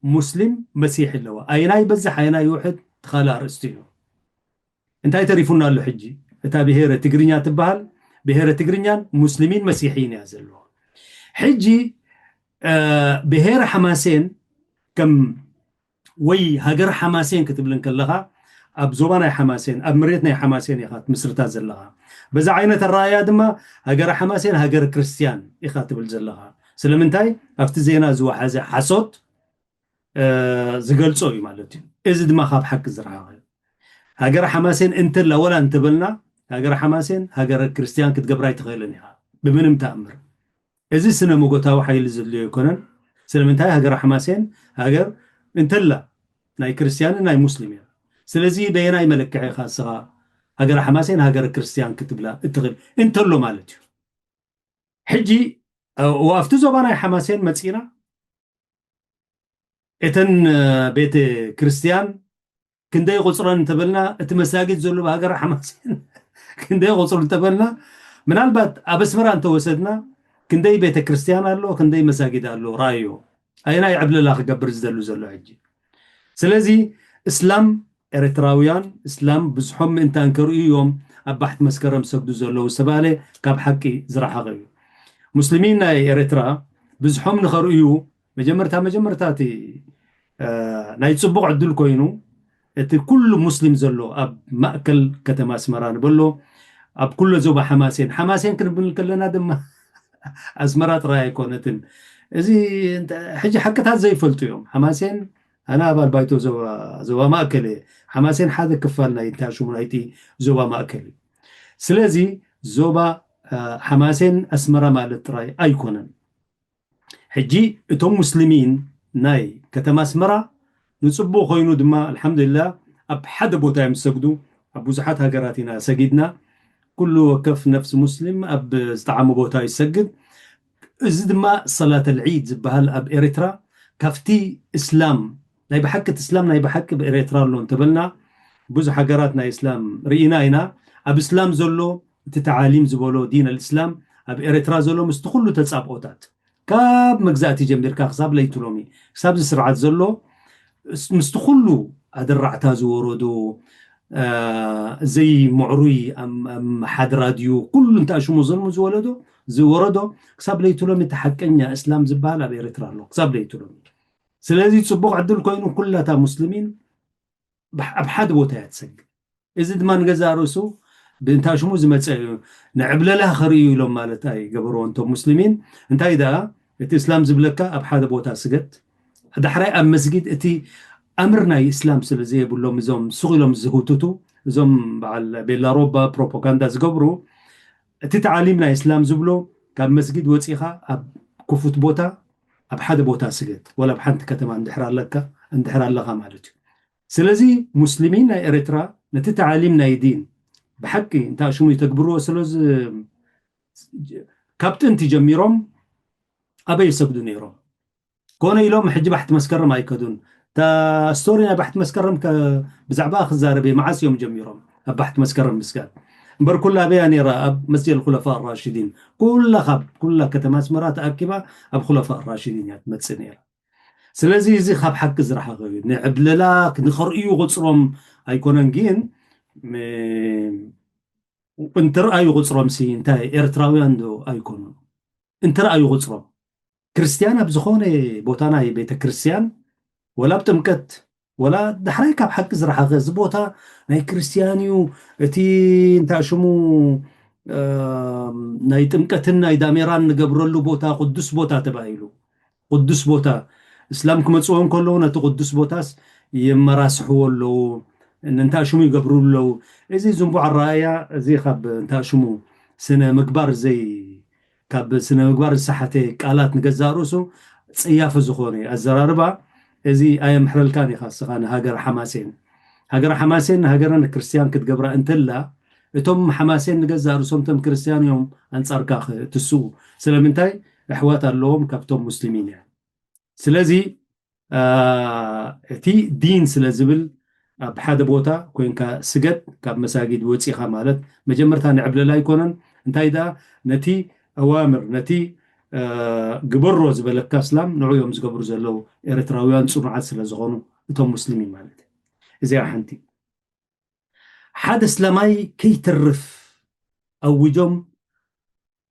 ሙስሊም መሲሕ ኣለዋ። ኣይናይ በዝሕ ኣይናይ ይውሕድ ትኻል ኣርእስቲ እዩ። እንታይ ተሪፉና ኣሎ ሕጂ? እታ ብሄረ ትግርኛ ትበሃል ብሄረ ትግርኛን ሙስሊሚን መሲሒን እያ ዘለዋ። ሕጂ ብሄረ ሓማሴን ከም ወይ ሃገር ሓማሴን ክትብል እንከለኻ ኣብ ዞባ ናይ ሓማሴን ኣብ መሬት ናይ ሓማሴን ኢኻ ትምስርታ ዘለኻ። በዛ ዓይነት ኣረኣያ ድማ ሃገር ሓማሴን ሃገር ክርስትያን ኢኻ ትብል ዘለኻ። ስለምንታይ ኣብቲ ዜና ዝወሓዘ ሓሶት ዝገልጾ እዩ ማለት እዩ። እዚ ድማ ካብ ሓቂ ዝረሓቐ እዩ። ሃገር ሓማሴን እንተላ ወላ እንተበልና ሃገር ሓማሴን ሃገር ክርስትያን ክትገብራ ኣይትኽእልን ኢኻ ብምንም ተኣምር። እዚ ስነ መጎታዊ ሓይሊ ዘድልዮ ኣይኮነን። ስለምንታይ ሃገር ሓማሴን ሃገር እንተላ ናይ ክርስትያንን ናይ ሙስሊም እያ። ስለዚ በየናይ መለክዒ ኢኻ ንስኻ ሃገር ሓማሴን ሃገር ክርስትያን ክትብላ እትኽእል እንተሎ ማለት እዩ። ሕጂ ኣብቲ ዞባ ናይ ሓማሴን መፂና እተን ቤተ ክርስትያን ክንደይ ቁፅረን እንተበልና እቲ መሳጊድ ዘሎ ብሃገር ሓማሴን ክንደይ ቁፅሩ እንተበልና ምናልባት ኣብ ኣስመራ እንተወሰድና ክንደይ ቤተ ክርስትያን ኣሎ ክንደይ መሳጊድ ኣሎ ራእዮ። ኣየናይ ዕብለላ ክገብር ዝደሉ ዘሎ ሕጂ? ስለዚ እስላም ኤርትራውያን እስላም ብዝሖም ምእንታን ከርእዩ እዮም ኣብ ባሕቲ መስከረም ዝሰግዱ ዘለዉ ዝተባህለ ካብ ሓቂ ዝረሓቐ እዩ። ሙስሊሚን ናይ ኤርትራ ብዝሖም ንኸርእዩ መጀመርታ መጀመርታ እቲ ናይ ፅቡቕ ዕድል ኮይኑ እቲ ኩሉ ሙስሊም ዘሎ ኣብ ማእከል ከተማ ኣስመራ ንበሎ ኣብ ኩሎ ዞባ ሓማሴን ሓማሴን ክንብል ከለና ድማ ኣስመራ ጥራይ ኣይኮነትን። እዚ ሕጂ ሓቅታት ዘይፈልጡ እዮም። ሓማሴን ኣነ ኣባል ባይቶ ዞባ ማእከል እየ። ሓማሴን ሓደ ክፋል ናይ እንታይ ሽሙ ናይቲ ዞባ ማእከል እዩ። ስለዚ ዞባ ሓማሴን ኣስመራ ማለት ጥራይ ኣይኮነን። ሕጂ እቶም ሙስሊሚን ናይ ከተማ ኣስመራ ንፅቡቕ ኮይኑ ድማ ኣልሓምዱሊላ ኣብ ሓደ ቦታ እዮም ዝሰግዱ። ኣብ ብዙሓት ሃገራት ኢና ሰጊድና። ኩሉ ወከፍ ነፍሲ ሙስሊም ኣብ ዝጠዓሞ ቦታ ይሰግድ። እዚ ድማ ሰላት ኣልዒድ ዝበሃል ኣብ ኤርትራ ካብቲ እስላም ናይ ብሓቂ እቲ እስላም ናይ ብሓቂ ብኤርትራ ኣሎ እንተበልና ብዙሕ ሃገራት ናይ እስላም ርኢና ኢና። ኣብ እስላም ዘሎ እቲ ተዓሊም ዝበሎ ዲን ኣልእስላም ኣብ ኤርትራ ዘሎ ምስቲ ኩሉ ተጻብኦታት ካብ መግዛእቲ ጀሚርካ ክሳብ ለይቲ ሎሚ ክሳብ እዚ ስርዓት ዘሎ ምስቲ ኩሉ ኣደራዕታ ዝወረዶ ዘይምዕሩይ ሓድራ ድዩ ኩሉ እንታይ ሽሙ ዘልሙ ዝወለዶ ዝወረዶ ክሳብ ለይቲ ሎሚ እቲ ሓቀኛ እስላም ዝበሃል ኣብ ኤርትራ ኣሎ ክሳብ ለይቲ ሎሚ። ስለዚ ፅቡቕ ዕድል ኮይኑ ኩላታ ሙስሊሚን ኣብ ሓደ ቦታ እያ ትሰግድ። እዚ ድማ ንገዛእ ርእሱ ብእንታ ሽሙ ዝመፀ እዩ። ንዕብለላ ከርእዩ ኢሎም ማለት ኣይገበርዎ እንቶም ሙስሊሚን። እንታይ ደኣ እቲ እስላም ዝብለካ ኣብ ሓደ ቦታ ስገድ፣ ዳሕራይ ኣብ መስጊድ እቲ ኣምር ናይ እስላም ስለ ዘየብሎም እዞም ሱቕ ኢሎም ዝህውትቱ እዞም በዓል ቤላ ሮባ ፕሮፓጋንዳ ዝገብሩ እቲ ተዓሊም ናይ እስላም ዝብሎ ካብ መስጊድ ወፂኻ ኣብ ክፉት ቦታ ኣብ ሓደ ቦታ ስገድ ወላ ኣብ ሓንቲ ከተማ እንድሕር ኣለካ እንድሕር ኣለኻ ማለት እዩ። ስለዚ ሙስሊሚን ናይ ኤርትራ ነቲ ተዓሊም ናይ ዲን ብሓቂ እንታይ ሽሙ ይተግብርዎ ስለ ካብ ጥንቲ ጀሚሮም ኣበይ ይሰግዱ ነይሮም ኮነ ኢሎም ሕጂ ባሕቲ መስከረም ኣይከዱን። እታ ስቶሪ ናይ ባሕቲ መስከረም ብዛዕባ ክዛረብ እየ መዓስ እዮም ጀሚሮም ኣብ ባሕቲ መስከረም ምስጋድ እምበር ኩላ ኣበያ ነይራ ኣብ መስጀድ ኩለፋ ራሽዲን ኩላ ካብ ኩላ ከተማ ኣስመራ ተኣኪባ ኣብ ኩለፋ ራሽዲን እያ ትመፅእ ነይራ። ስለዚ እዚ ካብ ሓቂ ዝረሓቐ እዩ። ንዕብለላ ንኸርእዩ ቁፅሮም ኣይኮነን ግን እንትርኣዩ ቁፅሮም ሲ እንታይ ኤርትራውያን ዶ ኣይኮኑን? እንትርኣዩ ቁፅሮም ክርስቲያን ኣብ ዝኾነ ቦታ ናይ ቤተ ክርስቲያን ወላ ኣብ ጥምቀት ወላ ዳሕራይ ካብ ሓቂ ዝረሓቐ እዚ ቦታ ናይ ክርስቲያን እዩ እቲ እንታይ ሽሙ ናይ ጥምቀትን ናይ ዳሜራን ንገብረሉ ቦታ ቅዱስ ቦታ ተባሂሉ ቅዱስ ቦታ እስላም ክመፅዎ እንከለዉ ነቲ ቅዱስ ቦታስ የመራስሕዎ ኣለዉ እንታይ ሽሙ ይገብሩ ኣለዉ። እዚ ዝንቡዕ ኣረኣያ እዚ ካብ እንታይ ሽሙ ስነ ምግባር ዘይ ካብ ስነ ምግባር ዝሰሓተ ቃላት ንገዛእ ርእሱ ፀያፊ ዝኾነ ኣዘራርባ እዚ ኣየምሕረልካን ኢኻ እስኻ ንሃገር ሓማሴን ሃገር ሓማሴን ንሃገረ ንክርስትያን ክትገብራ እንተላ እቶም ሓማሴን ንገዛእ ርእሶም እቶም ክርስትያን እዮም ኣንጻርካ ክትስኡ ስለምንታይ ኣሕዋት ኣለዎም ካብቶም ሙስሊሚን እያ ስለዚ እቲ ዲን ስለ ዝብል ኣብ ሓደ ቦታ ኮንካ ስገድ ካብ መሳጊድ ወፂኻ ማለት መጀመርታ ንዕብለላ ኣይኮነን እንታይ ደኣ ነቲ ኣዋምር ነቲ ግበሮ ዝበለካ እስላም ንዑ እዮም ዝገብሩ ዘለዉ ኤርትራውያን ፅኑዓት ስለ ዝኾኑ እቶም ሙስሊሚን ማለት እዚኣ ሓንቲ ሓደ እስላማይ ከይተርፍ ኣውጆም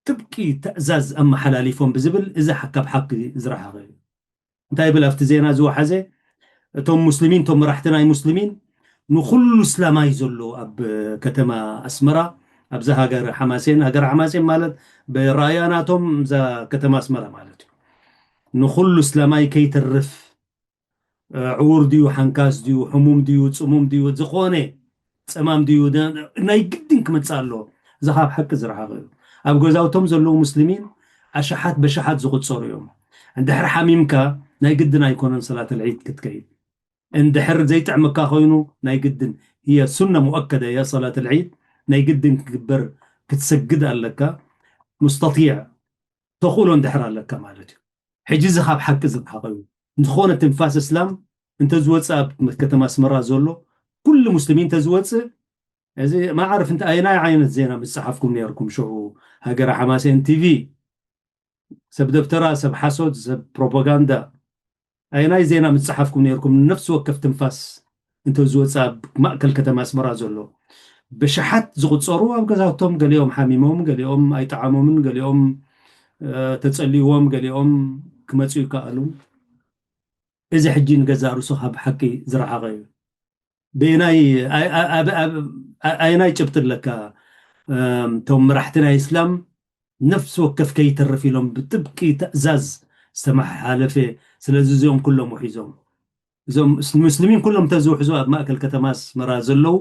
ጥብቂ ትእዛዝ ኣመሓላሊፎም ብዝብል እዚ ካብ ሓቂ ዝረሓቐ እዩ እንታይ ይብል ኣብቲ ዜና ዝወሓዘ እቶም ሙስሊሚን እቶም መራሕቲ ናይ ሙስሊሚን ንኩሉ እስላማይ ዘሎ ኣብ ከተማ ኣስመራ ኣብዛ ሃገር ሓማሴን ሃገር ሓማሴን ማለት ብራእያ ናቶም እዛ ከተማ ኣስመራ ማለት እዩ ንኩሉ እስላማይ ከይተርፍ ዕውር ድዩ ሓንካስ ድዩ ሕሙም ድዩ ፅሙም ድዩ ዝኾነ ፀማም ድዩ ናይ ግድን ክመፅእ ኣለዎ እዚ ካብ ሓቂ ዝረሓቐ እዩ ኣብ ገዛውቶም ዘለዉ ሙስሊሚን ኣሽሓት በሽሓት ዝቁፀሩ እዮም እንድሕር ሓሚምካ ናይ ግድን ኣይኮነን ሰላት ልዒድ ክትከይድ እንድሕር ዘይጥዕመካ ኮይኑ ናይ ግድን هي سنة مؤكدة يا صلاة العيد ናይ ግድን ክግበር ክትሰግድ ኣለካ مستطيع ተኽእሎ እንድሕር ኣለካ ማለት እዩ ሕጂ እዚ ካብ ሓቂ ዝረሓቐ እዩ ዝኾነ ትንፋስ እስላም እንተዝወፅእ ኣብ ከተማ ኣስመራ ዘሎ ኩሉ ሙስሊሚን እንተዝወፅእ እዚ ማዕርፍ እንተ ኣይናይ ዓይነት ዜና ምፅሓፍኩም ነርኩም ሽዑ ሃገረ ሓማሴን ቲቪ ሰብ ደብተራ ሰብ ሓሶት ሰብ ፕሮፓጋንዳ ኣይናይ ዜና ምፅሓፍኩም ነርኩም ነፍሲ ወከፍ ትንፋስ እንተዝወፅእ ኣብ ማእከል ከተማ ኣስመራ ዘሎ ብሽሓት ዝቁፀሩ ኣብ ገዛውቶም ገሊኦም ሓሚሞም ገሊኦም ኣይጠዓሞምን ገሊኦም ተፀልዎም ገሊኦም ክመፁ ይከኣሉ እዚ ሕጂ ንገዛእ ርእሱ ካብ ሓቂ ዝረሓቐ እዩ። ብናይ ኣየናይ ጭብጢ ኣለካ? እቶም መራሕቲ ናይ እስላም ነፍሲ ወከፍ ከይተርፍ ኢሎም ብጥብቂ ትእዛዝ ዝተመሓላለፈ። ስለዚ እዚኦም ኩሎም ውሒዞም፣ እዞም ሙስሊሚን ኩሎም ተዝውሕዙ ኣብ ማእከል ከተማ ኣስመራ ዘለዉ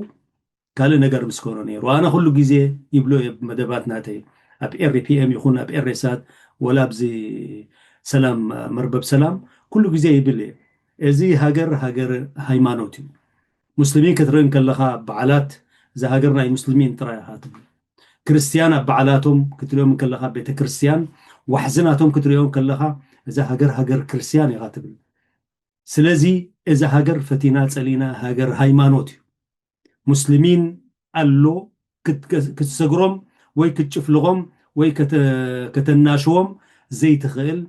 ካልእ ነገር ምስ ኮነ ነይሩ። ኣነ ኩሉ ግዜ ይብሎ እየ፣ መደባት ናተይ ኣብ ኤሪ ፒ ኤም ይኹን ኣብ ኤሬሳት ወላ ኣብዚ ሰላም መርበብ ሰላም ኩሉ ግዜ ይብል እየ፣ እዚ ሃገር ሃገር ሃይማኖት እዩ። ሙስሊሚን ክትርኢ እንከለኻ በዓላት፣ እዛ ሃገር ናይ ሙስሊሚን ጥራይ ኢኻ ትብል። ክርስትያን ኣብ በዓላቶም ክትሪኦም እንከለኻ ቤተ ክርስትያን፣ ዋሕዚ ናቶም ክትሪኦም እንከለኻ እዛ ሃገር ሃገር ክርስትያን ኢኻ ትብል። ስለዚ እዛ ሃገር ፈቲና ጸሊና ሃገር ሃይማኖት እዩ። ሙስሊሚን ኣሎ ክትሰግሮም ወይ ክትጭፍልቖም ወይ ከተናሽዎም ዘይትኽእል፣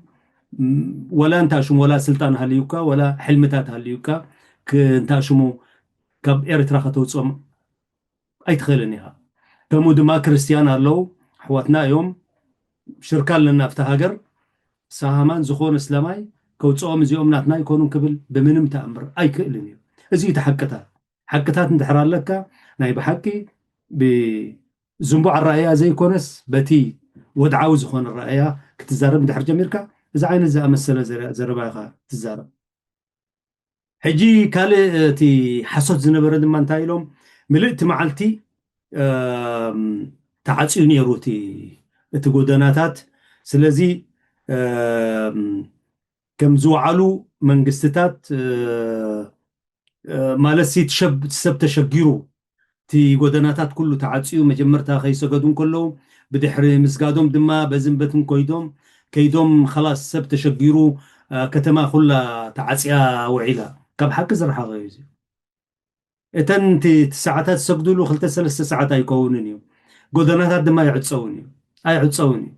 ወላ እንታሽሙ ወላ ስልጣን ሃልዩካ ወላ ሕልምታት ሃልዩካ እንታሽሙ ካብ ኤርትራ ከተውፅኦም ኣይትኽእልን ኢኻ። ከምኡ ድማ ክርስትያን ኣለዉ፣ ኣሕዋትና እዮም፣ ሽርካ ኣለና ኣብቲ ሃገር። ሳሃማን ዝኾነ እስላማይ ከውፅኦም እዚኦም ናትና ኣይኮኑን ክብል ብምንም ተኣምር ኣይክእልን እዩ። እዚ እዩ እቲ ሓቅታት። ሓቅታት እንድሕር ኣለካ ናይ ብሓቂ ብዝንቡዕ ኣረኣእያ ዘይኮነስ በቲ ወድዓዊ ዝኾነ ኣረኣእያ ክትዛረብ እንድሕር ጀሚርካ እዚ ዓይነት ዝኣመሰለ ዘረ- ዘረባ ኢኻ ትዛረብ። ሕጂ ካልእ እቲ ሓሶት ዝነበረ ድማ እንታይ ኢሎም ምልእቲ መዓልቲ እም፣ ተዓፅዩ ነይሩ እቲ እቲ ጎደናታት። ስለዚ እም፣ ከም ዝወዓሉ መንግስትታት እ፣ ማለት እቲ ሰብ ተሸጊሩ እቲ ጎደናታት ኩሉ ተዓፅዩ መጀመርታ ከይሰገዱ እንከለዉ ብድሕሪ ምስጋዶም ድማ በዝን በትን ኮይዶም ከይዶም ኸላስ ሰብ ተሸጊሩ እ፣ ከተማ ኩላ ተዓፅያ ውዒላ። ካብ ሓቂ ዝረሓቐ እዩ እዚ። እተን እቲ እቲ ሰዓታት ዝሰግድሉ ክልተ ሰለስተ ሰዓት ኣይከውንን እዩ። ጎደናታት ድማ ኣይዕፀውን እዩ ኣይዕፀውን እዩ።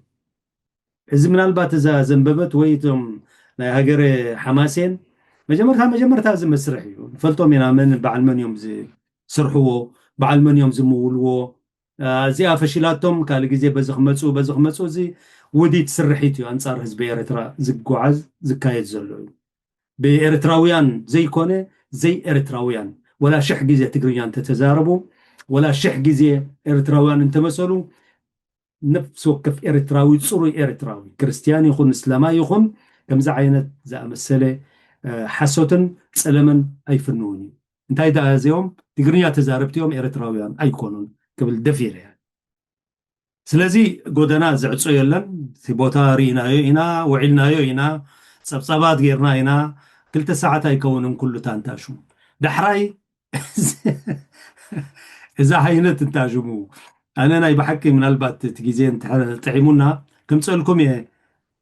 እዚ ምናልባት እዛ ዘንበበት ወይ እቶም ናይ ሃገረ ሓማሴን መጀመርታ መጀመርታ እዚ መስርሕ እዩ። ንፈልጦም ኢና መን በዓል መን እዮም ዝስርሕዎ፣ በዓል መን እዮም ዝምውልዎ። እዚኣ ፈሺላቶም ካልእ ግዜ በዚ ክመፁ በዚ ክመፁ። እዚ ውዲት ስርሒት እዩ ኣንፃር ህዝቢ ኤርትራ ዝጓዓዝ ዝካየድ ዘሎ እዩ። ብኤርትራውያን ዘይኮነ ዘይኤርትራውያን ወላ ሽሕ ግዜ ትግርኛ እንተተዛረቡ ወላ ሽሕ ግዜ ኤርትራውያን እንተመሰሉ ነፍሲ ወከፍ ኤርትራዊ ፅሩይ ኤርትራዊ ክርስትያን ይኹን እስላማይ ይኹን ከምዚ ዓይነት ዝኣመሰለ ሓሶትን ፀለመን ኣይፍንውን እዩ። እንታይ ደኣ እዚኦም ትግርኛ ተዛረብቲ እዮም ኤርትራውያን ኣይኮኑን ክብል ደፊረ እየ። ስለዚ ጎደና ዘዕጾ የለን። እቲ ቦታ ርኢናዮ ኢና፣ ውዒልናዮ ኢና፣ ጸብጻባት ጌርና ኢና። ክልተ ሰዓት ኣይከውንን ኩሉ ታንታ ሽሙ። ዳሕራይ እዛ ዓይነት እንታ ሽሙ ኣነ ናይ ብሓቂ ምናልባት እቲ ግዜ እንተ ጥዒሙና ከምጸልኩም እየ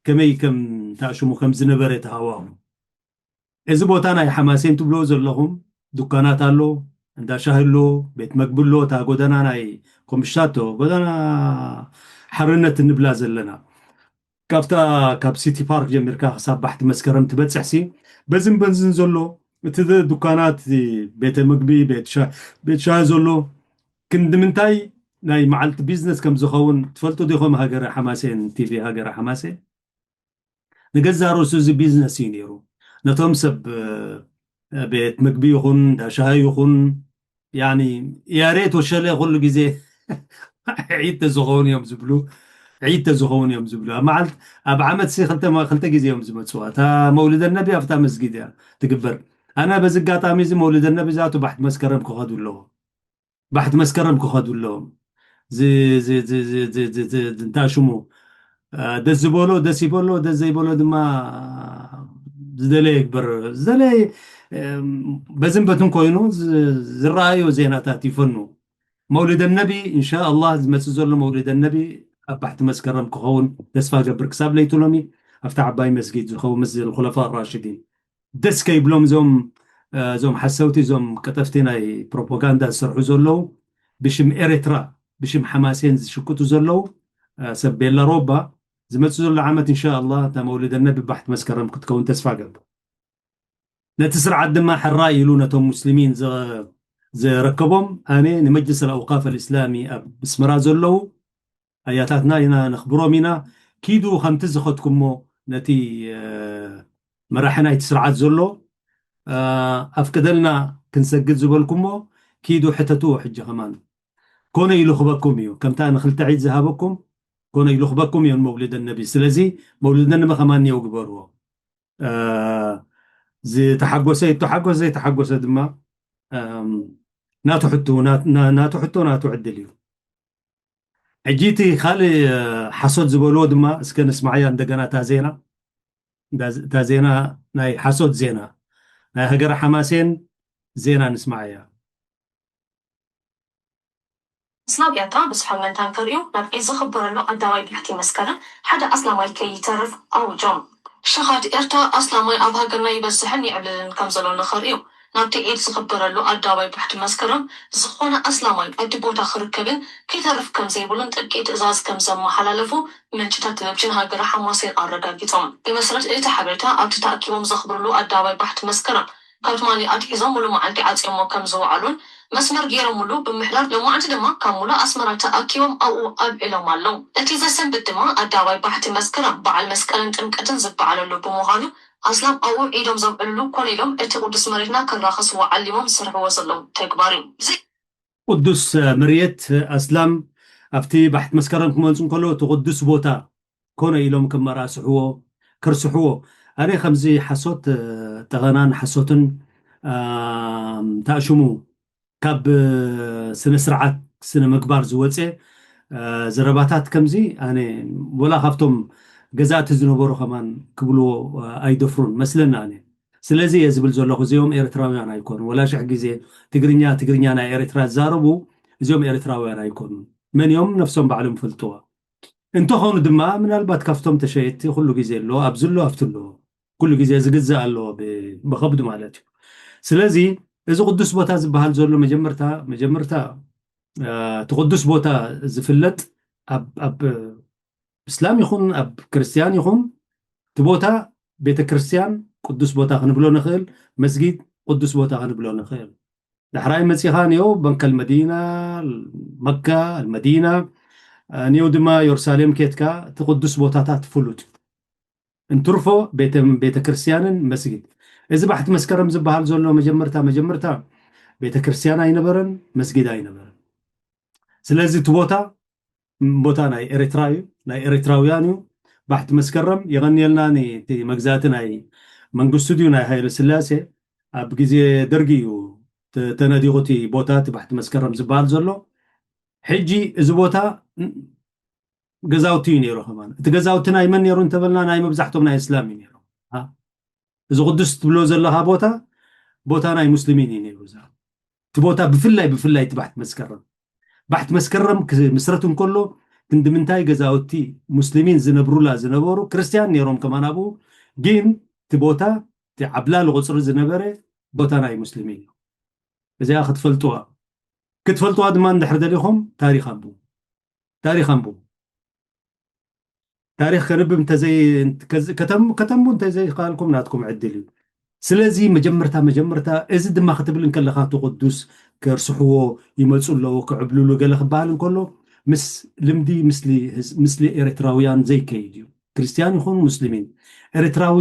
ከመይ ከም እንታ ሽሙ ከም ዝነበረ ተሃዋኹ። እዚ ቦታ ናይ ሓማሴን ትብልዎ ዘለኹም ዱካናት ኣሎ፣ እንዳ ሻሂ ኣሎ፣ ቤት መግቢ ኣሎ፣ እታ ጎደና ናይ ኮምሽታቶ ጎደና ሓርነት እንብላ ዘለና ካብታ ካብ ሲቲ ፓርክ ጀሚርካ ክሳብ ባሕቲ መስከረም ትበፅሕ ሲ በዝን በዝን ዘሎ እቲ ዱካናት ቤተ ምግቢ ቤት ሻሂ ዘሎ ክንዲ ምንታይ ናይ መዓልቲ ቢዝነስ ከም ዝኸውን ትፈልጡ ዲኹም? ሃገረ ሓማሴን ቲቪ ሃገረ ሓማሴን ንገዛ ርእሱ እዚ ቢዝነስ እዩ ነይሩ። ነቶም ሰብ ቤት ምግቢ ይኹን እንዳ ሻሂ ይኹን ያኒ ያሬት ወሸለ ኩሉ ግዜ ዒድ ተዝኸውን እዮም ዝብሉ ዒድ ተዝኸውን እዮም ዝብሉ ኣብ መዓልት ኣብ ዓመት ሲ ክልተ ክልተ ግዜ እዮም ዝመፅዋ። እታ መውልደ ነቢ ኣብታ መስጊድ እያ ትግበር። ኣነ በዚ ኣጋጣሚ እዚ መውልደ ነቢ እዛቱ ባሕቲ መስከረም ክኸዱ ኣለዎ። ባሕቲ መስከረም ክኸዱ ኣለዎም። እንታ ሽሙ ደስ ዝበሎ ደስ ይበሎ፣ ደስ ዘይበሎ ድማ ዝደለየ ይግበር። ዝደለየ በዝን በትን ኮይኑ ዝረኣዩ ዜናታት ይፈኑ። መውሊደ ነቢ እንሻ ኣላህ ዝመፅእ ዘሎ መውሊደ ነቢ ኣብ ባሕቲ መስከረም ክኸውን ተስፋ ገብር። ክሳብ ለይቲ ሎሚ ኣብቲ ዓባይ መስጊድ ዝኸውን መስጅድ ኩለፋ ራሽዲን ደስ ከይብሎም እዞም እዞም ሓሰውቲ እዞም ቀጠፍቲ ናይ ፕሮፓጋንዳ ዝሰርሑ ዘለዉ ብሽም ኤርትራ ብሽም ሓማሴን ዝሽቅጡ ዘለዉ ሰብ ቤላ ሮባ ዝመፅእ ዘሎ ዓመት እንሻ ኣላህ እታ መውሊደ ነቢ ባሕቲ መስከረም ክትከውን ተስፋ ገብር። ነቲ ስርዓት ድማ ሕራይ ኢሉ ነቶም ሙስሊሚን ዘረከቦም ኣነ ንመጅልስ ኣልኣውቃፍ ኣልእስላሚ ኣብ ኣስመራ ዘለዉ ኣያታትና ኢና ነኽብሮም ኢና። ኪዱ ከምቲ ዝኸድኩሞ ነቲ መራሒ ናይቲ ስርዓት ዘሎ ኣፍቅደልና ክንሰግድ ዝበልኩሞ፣ ኪዱ ሕተትዎ። ሕጂ ከማን ኮነ ኢሉ ክበኩም እዩ። ከምታ ንክልተ ዒድ ዝሃበኩም ኮነ ኢሉ ክበኩም እዩ ንመውሊደ ነቢ። ስለዚ መውሊደ ነቢ ከማን እኒኦ ግበርዎ። ዝተሓጎሰ ይተሓጎስ፣ ዘይተሓጎሰ ድማ ናቱ ሕቶ ናቱ ሕቶ ናቱ ዕድል እዩ። ሕጂ እቲ ካልእ ሓሶት ዝበልዎ ድማ እስከ ንስማዓያ እንደገና እታ ዜና። እታ ዜና ናይ ሓሶት ዜና ናይ ሃገረ ሓማሴን ዜና ንስማዓያ። ስላብ ኤርትራ ብዝሖ መን ታንከር እዩ ናብ ዒድ ዝኽበረሉ ኣዳባይ ባሕቲ መስከረም ሓደ ኣስላማይ ከይተርፍ ኣውጆም። ሸኻት ኤርትራ ኣስላማይ ኣብ ሃገርና ይበዝሕን ይዕብልልን ከም ዘሎ ንኽርእዩ ናብቲ ዒድ ዝኽበረሉ ኣዳባይ ባሕቲ መስከረም ዝኾነ ኣስላማይ ኣብቲ ቦታ ክርከብን ከይተርፍ ከም ዘይብሉን ጥብቂ ትእዛዝ ከም ዘመሓላለፉ ምንጭታት ቴሌቪዥን ሃገረ ሓማሴን ኣረጋጊጾም። ብመሰረት እቲ ሓበሬታ ኣብቲ ተኣኪቦም ዘኽብርሉ ኣዳባይ ባሕቲ መስከረም ካብ ትማሊ ኣትሒዞም ሙሉ መዓልቲ ዓፅዮሞ ከም ዝወዓሉን መስመር ገይሮምሉ ብምሕዳር ሎማዕንቲ ድማ ካብ ሙሉ ኣስመራ ተኣኪቦም ኣብኡ ኣብዒሎም ኣለዉ። እቲ ዘሰንብት ድማ ኣዳባይ ባሕቲ መስከረም በዓል መስቀልን ጥምቀትን ዝበዓለሉ ብምዃኑ ኣስላም ኣብኡ ዒዶም ዘብዕልሉ ኮነ ኢሎም እቲ ቅዱስ መሬትና ከራኸስዎ ዓሊሞም ዝሰርሕዎ ዘለዉ ተግባር እዩ። ብዘይ ቅዱስ መሬት ኣስላም ኣብቲ ባሕቲ መስከረም ክመፁ እንከለዉ እቲ ቅዱስ ቦታ ኮነ ኢሎም ከመራስሕዎ ከርስሕዎ ኣነ ከምዚ ሓሶት ጠቐናን ሓሶትን ተኣሽሙ ካብ ስነ ስርዓት ስነ ምግባር ዝወፀ ዘረባታት ከምዚ ኣነ ወላ ካብቶም ገዛእቲ ዝነበሩ ከማን ክብልዎ ኣይደፍሩን መስለና ኣነ። ስለዚ እየ ዝብል ዘለኹ እዚኦም ኤርትራውያን ኣይኮኑ። ወላ ሽሕ ግዜ ትግርኛ ትግርኛ ናይ ኤርትራ ዝዛረቡ እዚኦም ኤርትራውያን ኣይኮኑ። መን እዮም ነፍሶም ባዕሎም ይፈልጥዋ። እንተኾኑ ድማ ምናልባት ካብቶም ተሸየጥቲ ኩሉ ግዜ ኣሎ ኣብዚ ኣሎ ኣብቲ ኣሎ ኩሉ ግዜ ዝግዛእ ኣሎ ብኸብድ ማለት እዩ። ስለዚ እዚ ቅዱስ ቦታ ዝበሃል ዘሎ መጀመርታ መጀመርታ እቲ ቅዱስ ቦታ ዝፍለጥ ኣብ እስላም ይኹን ኣብ ክርስትያን ይኹን እቲ ቦታ ቤተ ክርስትያን ቅዱስ ቦታ ክንብሎ ንኽእል፣ መስጊድ ቅዱስ ቦታ ክንብሎ ንኽእል። ዳሕራይ መፂኻ ኒዮ በንከል መዲና መካ መዲና ኒዮ ድማ የሩሳሌም ኬትካ እቲ ቅዱስ ቦታታት ፍሉጥ እንትርፎ ቤተ ክርስትያንን መስጊድ እዚ ባሕቲ መስከረም ዝበሃል ዘሎ መጀመርታ መጀመርታ ቤተ ክርስትያን ኣይነበረን፣ መስጊድ ኣይነበረን። ስለዚ እቲ ቦታ ቦታ ናይ ኤርትራ እዩ፣ ናይ ኤርትራውያን እዩ። ባሕቲ መስከረም የቐንየልና። እቲ መግዛእቲ ናይ መንግስቱ ድዩ ናይ ሃይለ ስላሴ ኣብ ግዜ ደርጊ እዩ ተነዲቑ እቲ ቦታ እቲ ባሕቲ መስከረም ዝበሃል ዘሎ። ሕጂ እዚ ቦታ ገዛውቲ እዩ ነይሩ። ከማን እቲ ገዛውቲ ናይ መን ነይሩ እንተበልና ናይ መብዛሕቶም ናይ እስላም እዩ ነይሩ። እዚ ቅዱስ ትብሎ ዘለኻ ቦታ ቦታ ናይ ሙስሊሚን እዩ ነይሩ። እዛ እቲ ቦታ ብፍላይ ብፍላይ እቲ ባሕቲ መስከረም ባሕቲ መስከረም ክምስረት እንከሎ ክንዲ ምንታይ ገዛውቲ ሙስሊሚን ዝነብሩላ ዝነበሩ ክርስትያን ነይሮም ከማን ኣብኡ ግን እቲ ቦታ እቲ ዓብላሊ ቁፅሪ ዝነበረ ቦታ ናይ ሙስሊሚን እዩ። እዚኣ ክትፈልጥዋ ክትፈልጥዋ ድማ እንድሕር ደሊኹም ታሪኽ ኣንብቡ። ታሪኽ ኣንብቡ። ታሪኽ ከንብብ ከተንቡ እንተዘይከኣልኩም ናትኩም ዕድል እዩ። ስለዚ መጀመርታ መጀመርታ እዚ ድማ ክትብል እንከለኻ እቲ ቅዱስ ከርስሕዎ ይመፁ ኣለዎ ክዕብልሉ ገለ ክበሃል እንከሎ ምስ ልምዲ ምስሊ ኤርትራውያን ዘይከይድ እዩ። ክርስትያን ይኹን ሙስሊሚን ኤርትራዊ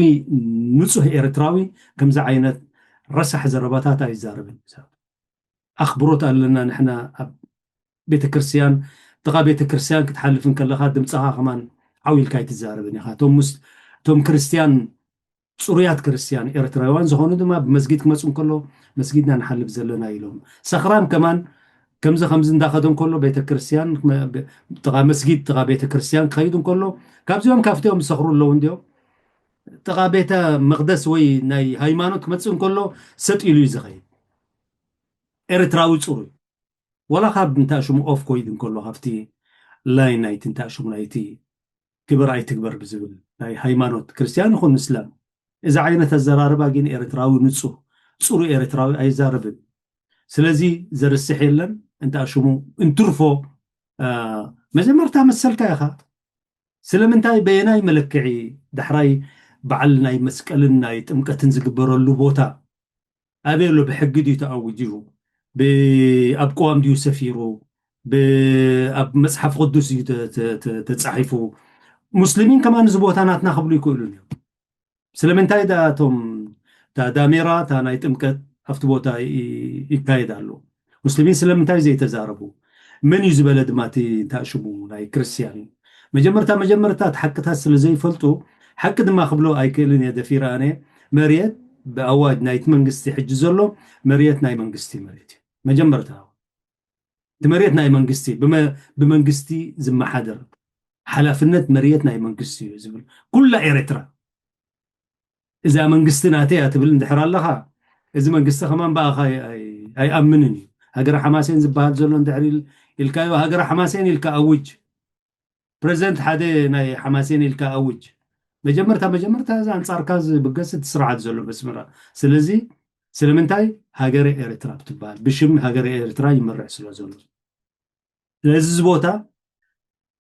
ንፁህ ኤርትራዊ ከምዚ ዓይነት ረሳሕ ዘረባታት ኣይዛረብን። ኣኽብሮት ኣለና ንሕና ኣብ ቤተክርስትያን ጥቓ ቤተክርስትያን ክትሓልፍ እንከለኻ ድምፅኻ ከማን ዓው ኢልካ ኣይትዛረብን ኢኻ። እቶም ክርስትያን ፅሩያት ክርስትያን ኤርትራውያን ዝኾኑ ድማ ብመስጊድ ክመፁ እንከሎ መስጊድና ንሓልፍ ዘለና ኢሎም ሰኽራም ከማን ከምዚ ከምዚ እንዳኸደ እንከሎ ቤተክርስትያን ጥቓ መስጊድ ጥቓ ቤተክርስትያን ክኸይዱ እንከሎ ካብዚኦም ካብቲኦም ዝሰኽሩ ኣለዉ እንዲኦም ጥቓ ቤተ መቅደስ ወይ ናይ ሃይማኖት ክመፅእ እንከሎ ሰጥ ኢሉ እዩ ዝኸይድ። ኤርትራዊ ፅሩይ ዋላ ካብ እንታሽሙ ኦፍ ኮይድ እንከሎ ካብቲ ላይን ናይቲ እንታሽሙ ናይቲ ግበር ኣይትግበር ብዝብል ናይ ሃይማኖት ክርስትያን ይኹን እስላም እዚ ዓይነት ኣዘራርባ ግን ኤርትራዊ ንፁህ ፅሩ ኤርትራዊ ኣይዛረብን። ስለዚ ዘርስሕ የለን እንታሽሙ እንትርፎ መጀመርታ መሰልካ ኢኻ። ስለምንታይ በየናይ መለክዒ ዳሕራይ በዓል ናይ መስቀልን ናይ ጥምቀትን ዝግበረሉ ቦታ ኣበይ ኣሎ? ብሕጊ ድዩ ተኣዊጁ? ኣብ ቅዋም ድዩ ሰፊሩ? ኣብ መፅሓፍ ቅዱስ እዩ ተፃሒፉ? ሙስሊሚን ከማን እዚ ቦታ ናትና ክብሉ ይክእሉን እዮም። ስለምንታይ ዳ እቶም እታ ዳሜራ፣ እታ ናይ ጥምቀት ኣብቲ ቦታ ይ- ይካየድ ኣሎ። ሙስሊሚን ስለምንታይ ዘይተዛረቡ? መን እዩ ዝበለ ድማ እቲ እንታይ ሽሙ ናይ ክርስቲያን እዩ? መጀመርታ መጀመርታ እቲ ሓቅታት ስለ ዘይፈልጡ፣ ሓቂ ድማ ክብሎ ኣይክእልን እየ ደፊረ ኣነ። መሬት ብኣዋጅ ናይቲ መንግስቲ ሕጂ ዘሎ መሬት ናይ መንግስቲ መሬት እዩ። መጀመርታ እቲ መሬት ናይ መንግስቲ፣ ብመ- ብመንግስቲ ዝመሓደር ሓላፍነት መሬት ናይ መንግስቲ እዩ ዝብል ኩላ ኤርትራ እዛ መንግስቲ ናተይ እያ ትብል እንድሕር ኣለኻ፣ እዚ መንግስቲ ከማን ብኣኻ ኣይ- ኣይ- ኣይኣምንን እዩ። ሃገረ ሓማሴን ዝበሃል ዘሎ እንድሕር ኢል- ኢልካዮ፣ ሃገረ ሓማሴን ኢልካ ኣውጅ። ፕሬዚደንት ሓደ ናይ ሓማሴን ኢልካ ኣውጅ። መጀመርታ መጀመርታ እዚ ኣንጻርካ ዝብገስ እቲ ስርዓት ዘሎ በስመራ። ስለዚ ስለምንታይ ሃገረ ኤርትራ ብትበሃል ብሽም ሃገረ ኤርትራ ይመርሕ ስለ ዘሎ። ስለዚ እዚ ቦታ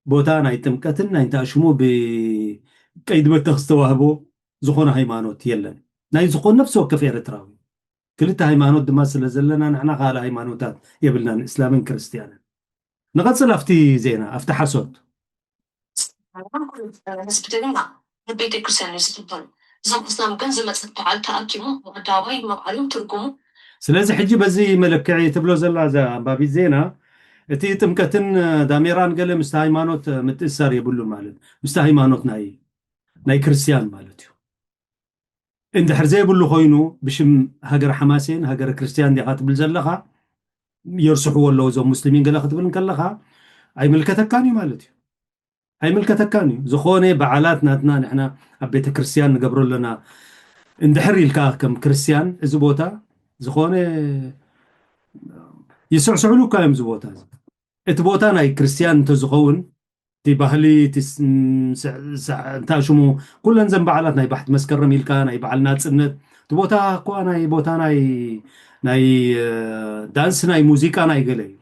ቦታ ናይ ጥምቀትን ናይ እንታይ ሽሙ ብቀይዲ በተኽ ዝተዋህቦ ዝኾነ ሃይማኖት የለን። ናይ ዝኾነ ነፍሲ ወከፍ ኤርትራዊ ክልተ ሃይማኖት ድማ ስለ ዘለና ንሕና ካልእ ሃይማኖታት የብልናን፣ እስላምን ክርስትያንን። ንቐጽል ኣብቲ ዜና ኣብቲ ሓሶት። ህዝቢ ድማ ንቤተ ክርስቲያን እዩ ዝኽተሉ። እዞም ኣስላም ግን ዝመፀት በዓል ተኣኪቦም ኣብ ኣደባባይ መብዓሎም ትርጉሙ ስለዚ ሕጂ በዚ መለክዒ ትብሎ ዘላ እዛ ኣንባቢት ዜና እቲ ጥምቀትን ዳሜራን ገለ ምስቲ ሃይማኖት ምትእሳር የብሉ ማለት ምስቲ ሃይማኖት ናይ ናይ ክርስቲያን ማለት እዩ። እንድሕር ዘይብሉ ኮይኑ ብሽም ሃገር ሓማሴን ሃገር ክርስቲያን ዲኻ ትብል ዘለኻ የርስሕዎ ኣለዉ እዞም ሙስሊሚን ገለ ክትብል እንከለኻ ኣይምልከተካን እዩ ማለት እዩ። ኣይምልከተካን እዩ። ዝኾነ በዓላት ናትና ንሕና ኣብ ቤተ ክርስቲያን ንገብሮ ኣለና እንድሕር ኢልካ ከም ክርስቲያን እዚ ቦታ ዝኾነ ይስዕስዕሉ እኳ እዮም እዚ ቦታ እዚ። እቲ ቦታ ናይ ክርስቲያን እንተዝኸውን እቲ ባህሊ እቲ ስ- ም- ስ- ስ- እንታይ ሽሙ ኩለን ዘን በዓላት ናይ ባሕቲ መስከረም ኢልካ ናይ በዓል ናፅነት እቲ ቦታ እኳ ናይ ቦታ ናይ ናይ እ፣ ዳንስ ናይ ሙዚቃ ናይ ገለ እዩ።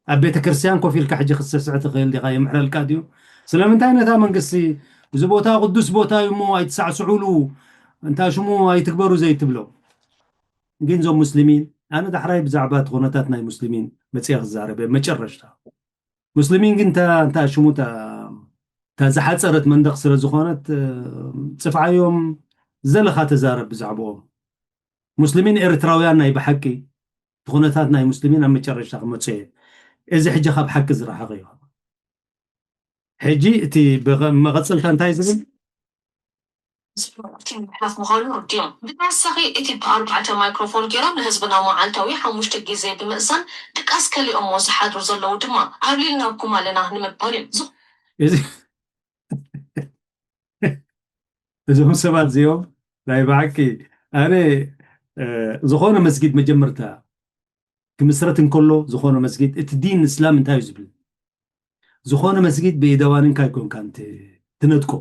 ኣብ ቤተ ክርስቲያን ኮፍ ኢልካ ሕጂ ክትስዕስዕ ትኽእል ዲኻ? የምሕረልካ ድዩ? ስለምንታይ ነታ መንግስቲ እዚ ቦታ ቅዱስ ቦታ እዩ እሞ ኣይትሳዕስዑሉ እንታይ ሽሙ ኣይትግበሩ ዘይትብሎ? ግን እዞም ሙስሊሚን ኣነ ዳሕራይ ብዛዕባ እቲ ኩነታት ናይ ሙስሊሚን መፅየ ክዛረብ እየ መጨረሽታ። ሙስሊሚን ግን እንታይ ሽሙ እታ ዝሓፀረት መንደቕ ስለ ዝኾነት እ፣ ፅፍዓዮም ዘለኻ ተዛረብ ብዛዕባኦም። ሙስሊሚን ኤርትራውያን ናይ ብሓቂ እቲ ኩነታት ናይ ሙስሊሚን ኣብ መጨረሽታ ክመፁ እየ። እዚ ሕጂ ካብ ሓቂ ዝረሓቐ እዩ። ሕጂ እቲ ብቐ- መቐፅልታ እንታይ ዝብል ምሕላፍ ምዃኑ ርድዮም። ብተወሳኺ እቲ ብኣርባዕተ ማይክሮፎን ገይሮም ንህዝብና መዓልታዊ ሓሙሽተ ግዜ ብምእዛን ድቃስ ከሊኦሞ ዝሓድሩ ዘለዉ ድማ ኣብሊልናኩም ኣለና ንምባል እዩ። እዚ እዞም ሰባት እዚኦም ናይ ብሓቂ ኣነ እ፣ ዝኾነ መስጊድ መጀመርታ ክምስረት እንከሎ ዝኾነ መስጊድ እቲ ዲን እስላም እንታይ እዩ ዝብል ዝኾነ መስጊድ ብኢደዋኒንካ ኣይኮንካን ት- ትነጥቆ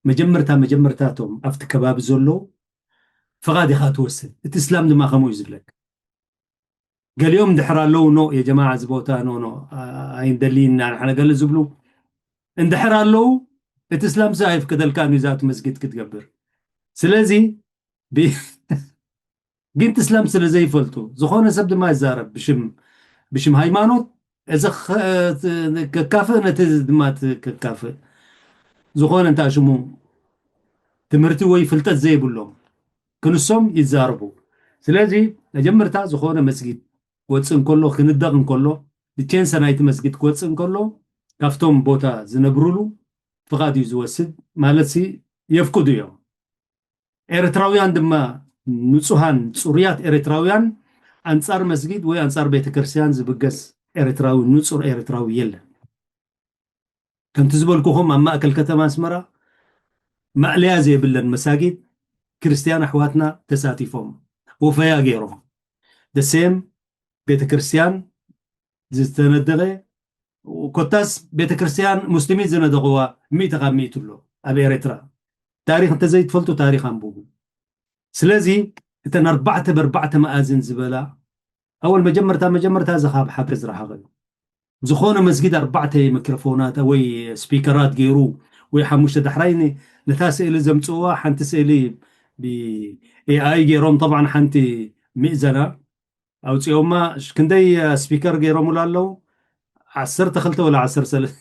መጀመርታ መጀመርታ እቶም ኣብቲ ከባቢ ዘሎ ፍቓድ ኢኻ ትወስድ እቲ እስላም ድማ ከምኡ እዩ ዝብለካ ገሊኦም እንድሕር ኣለዉ ኖ የጀማዓ እዚ ቦታ ኖ ኖ ኣይንደልይና ንሕና ገለ ዝብሉ እንድሕር ኣለዉ እቲ እስላም ዚ ኣይፍቅደልካን እዩ ዛቱ መስጊድ ክትገብር ስለዚ ብ- ግን እቲ እስላም ስለ ዘይፈልጡ ዝኾነ ሰብ ድማ ይዛረብ ብሽም ብሽም ሃይማኖት እዚ ከካፍእ ነቲ ድማ ከካፍእ ዝኾነ እንታይ ሽሙ ትምህርቲ ወይ ፍልጠት ዘይብሎም ክንሶም ይዛረቡ ስለዚ መጀመርታ ዝኾነ መስጊድ ክወፅእ እንከሎ ክንደቕ እንከሎ ብቸንሰ ናይቲ መስጊድ ክወፅእ እንከሎ ካብቶም ቦታ ዝነብሩሉ ፍቓድ እዩ ዝወስድ ማለት ሲ የፍቅዱ እዮም ኤርትራውያን ድማ ንጹሃን ጽሩያት ኤርትራውያን ኣንጻር መስጊድ ወይ ኣንጻር ቤተክርስትያን ዝብገስ ኤርትራዊ ንጹር ኤርትራዊ የለን። ከምቲ ዝበልኩኹም ኣብ ማእከል ከተማ ኣስመራ ማእለያ ዘይብለን መሳጊድ ክርስትያን ኣሕዋትና ተሳቲፎም ወፈያ ገይሮም ደሴም ቤተክርስትያን ዝተነደቐ ኮታስ ቤተክርስትያን ሙስሊሚን ዝነደቕዋ ሚእቲ ካብ ሚእቲ ኣሎ ኣብ ኤርትራ ታሪክ እንተዘይትፈልጡ ታሪክ ኣንብቡ ስለዚ እተን ኣርባዕተ በርባዕተ መኣዝን ዝበላ ኣወል መጀመርታ መጀመርታ እዚ ካብ ሓቂ ዝረሓቐ እዩ ዝኾነ መስጊድ ኣርባዕተ ሚክሮፎናት ወይ ስፒከራት ገይሩ ወይ ሓሙሽተ ዳሕራይ ነታ ስእሊ ዘምፅእዋ ሓንቲ ስእሊ ብኤኣይ ገይሮም ጠብዓ ሓንቲ ሚእዘና ኣውፂኦማ ክንደይ ስፒከር ገይሮምሉ ኣለዉ ዓሰርተ ክልተ ወላ ዓሰርተ ሰለስተ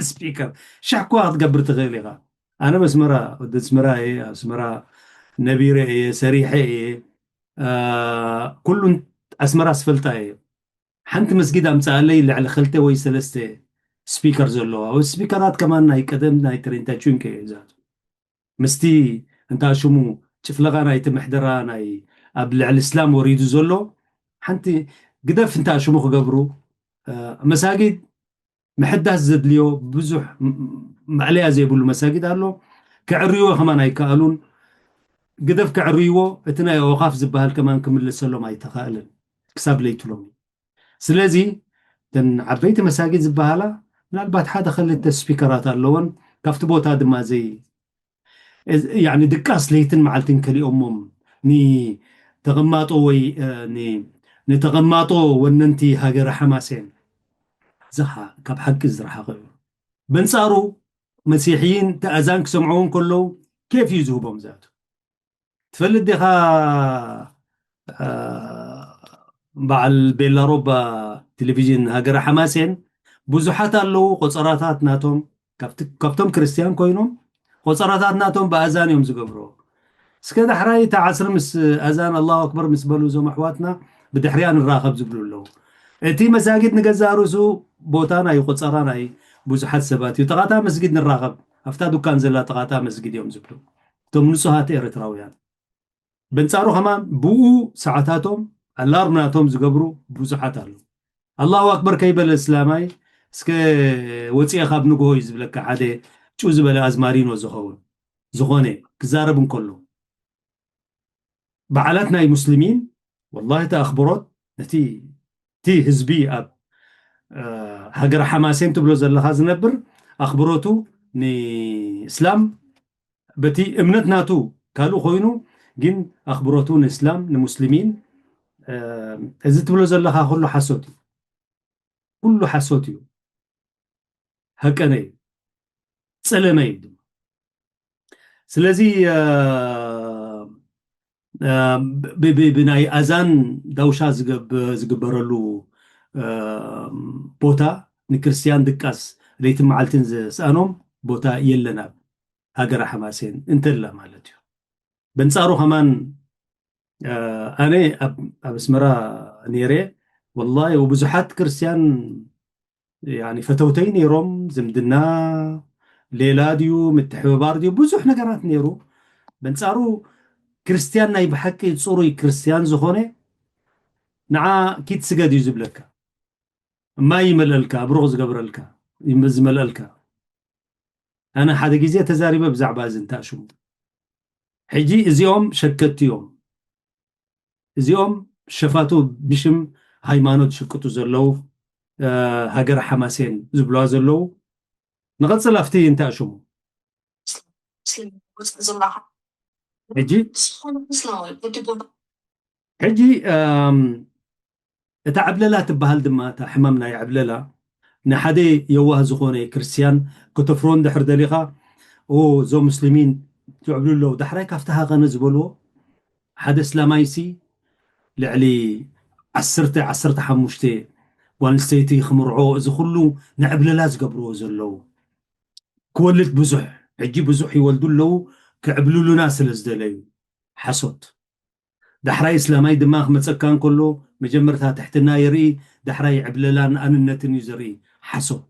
ስፒከር ሽሕ እኳ ክትገብር ትኽእል ኢኻ ኣነ መስመራ ወዲ ኣስመራ እየ ኣስመራ ነቢረ እየ፣ ሰሪሐ እየ። ኩሉን ኣስመራ ስፈልጣ እየ። ሓንቲ መስጊድ ኣምፀኣለይ፣ ልዕሊ ክልተ ወይ ሰለስተ ስፒከር ዘለዋ። ስፒከራት ከማን ናይ ቀደም ናይ ትሬንታ ቹንከ እዩ ዛቱ። ምስቲ እንታ ሽሙ ጭፍለቃ ናይቲ ምሕደራ ናይ ኣብ ልዕሊ እስላም ወሪዱ ዘሎ ሓንቲ ግደፍ እንታ ሽሙ ክገብሩ መሳጊድ ምሕዳስ ዘድልዮ ብዙሕ መዕለያ ዘይብሉ መሳጊድ ኣሎ። ክዕርይዎ ከማን ኣይከኣሉን። ግደፍ ክዕርይዎ፣ እቲ ናይ ኦኻፍ ዝበሃል ከማን ክምልሰሎም ኣይተኻእልን ክሳብ ለይትሎም። ስለዚ እተን ዓበይቲ መሳጊድ ዝበሃላ ምናልባት ሓደ ክልተ ስፒከራት ኣለወን። ካብቲ ቦታ ድማ ዘይ ድቃስ ለይትን መዓልትን ከሊኦሞም ንተቐማጦ ወይ ንተቐማጦ ወነንቲ ሃገረ ሓማሴን። ዝኻ ካብ ሓቂ ዝረሓቐ እዩ። በንጻሩ መሲሕይን ተኣዛን ክሰምዕዎ ከለዉ ኬፍ እዩ ዝህቦም። ዛቱ ትፈልጥ ዲኻ? በዓል ቤላ ሮባ ቴሌቪዥን ሃገረ ሓማሴን ብዙሓት ኣለዉ። ቆጸራታት ናቶም ካብቶም ክርስትያን ኮይኖም ቆጸራታት ናቶም ብኣዛን እዮም ዝገብርዎ። እስከ ዳሕራይ እታ ዓስሪ ምስ ኣዛን ኣላሁ ኣክበር ምስ በሉ እዞም ኣሕዋትና ብድሕሪያ ንራኸብ ዝብሉ ኣለዉ። እቲ መሳጊድ ንገዛእ ርእሱ ቦታ ናይ ቆጸራ ናይ ብዙሓት ሰባት እዩ። ጥቓታ መስጊድ ንራኸብ፣ ኣብታ ዱካን ዘላ ጥቓታ መስጊድ እዮም ዝብሉ እቶም ንጹሃት ኤርትራውያን። በንጻሩ ከማን ብኡ ሰዓታቶም ኣላርም ናቶም ዝገብሩ ብዙሓት ኣለዉ። ኣላሁ ኣክበር ከይበለ እስላማይ እስከ ወፂኤ ካብ ንግሆ እዩ ዝብለካ ሓደ ጭው ዝበለ ኣዝማሪኖ ዝኸውን ዝኾነ ክዛረብ እንከሎ። በዓላት ናይ ሙስሊሚን ወላሂ እቲ ኣኽብሮት ነቲ እቲ ህዝቢ ኣብ ሃገር ሓማሴን ትብሎ ዘለኻ ዝነብር ኣኽብሮቱ ንእስላም በቲ እምነት ናቱ ካልእ ኮይኑ ግን ኣኽብሮቱ ንእስላም ንሙስሊሚን እዚ ትብሎ ዘለኻ ኩሉ ሓሶት እዩ። ኩሉ ሓሶት እዩ። ሃቀነ እዩ። ጸለመ እዩ ድማ። ስለዚ ብናይ ኣዛን ዳውሻ ዝግበረሉ ቦታ ንክርስትያን ድቃስ ለይትን መዓልትን ዘስኣኖም ቦታ የለን ኣብ ሃገረ ሓማሴን እንተላ ማለት እዩ። በንጻሩ ከማን ኣነ ኣብ ኣስመራ ነይረ። ወላሂ ብዙሓት ክርስትያን ፈተውተይ ነይሮም። ዝምድና ሌላ ድዩ ምትሕብባር ድዩ ብዙሕ ነገራት ነይሩ። በንጻሩ ክርስትያን ናይ ብሓቂ ጽሩይ ክርስትያን ዝኾነ ንዓ ኪድ ስገድ እዩ ዝብለካ። ማይ ይመልአልካ፣ ኣብሩኽ ዝገብረልካ፣ ዝመልአልካ። ኣነ ሓደ ግዜ ተዛሪበ ብዛዕባ እዚ እንታ ሽሙ። ሕጂ እዚኦም ሸከቲ እዮም። እዚኦም ሸፋቱ ብሽም ሃይማኖት ሽቅጡ ዘለዉ ሃገር ሓማሴን ዝብለዋ ዘለዉ። ንቐጽል ኣብቲ እንታ ሽሙ። ሕጂ ሕጂ እታ ዕብለላ ትበሃል ድማ እታ ሕማም ናይ ዕብለላ ንሓደ የዋህ ዝኾነ ክርስትያን ከተፍሮ እንድሕር ደሊኻ እዞም ሙስሊሚን ይዕብሉ ኣለዉ። ዳሕራይ ካብቲ ሃቐነ ዝበልዎ ሓደ እስላማይሲ ልዕሊ ዓሰርተ ዓሰርተ ሓሙሽተ ጓል ኣንስተይቲ ክምርዖ እዚ ኩሉ ንዕብለላ ዝገብርዎ ዘለዉ ክወልድ ብዙሕ ሕጂ ብዙሕ ይወልዱ ኣለዉ ክዕብልሉና ስለ ዝደለዩ ሓሶት። ዳሕራይ እስላማይ ድማ ክመፀካ እንከሎ መጀመርታ ትሕትና የርኢ፣ ዳሕራይ ዕብለላን ኣንነትን እዩ ዘርኢ። ሓሶት።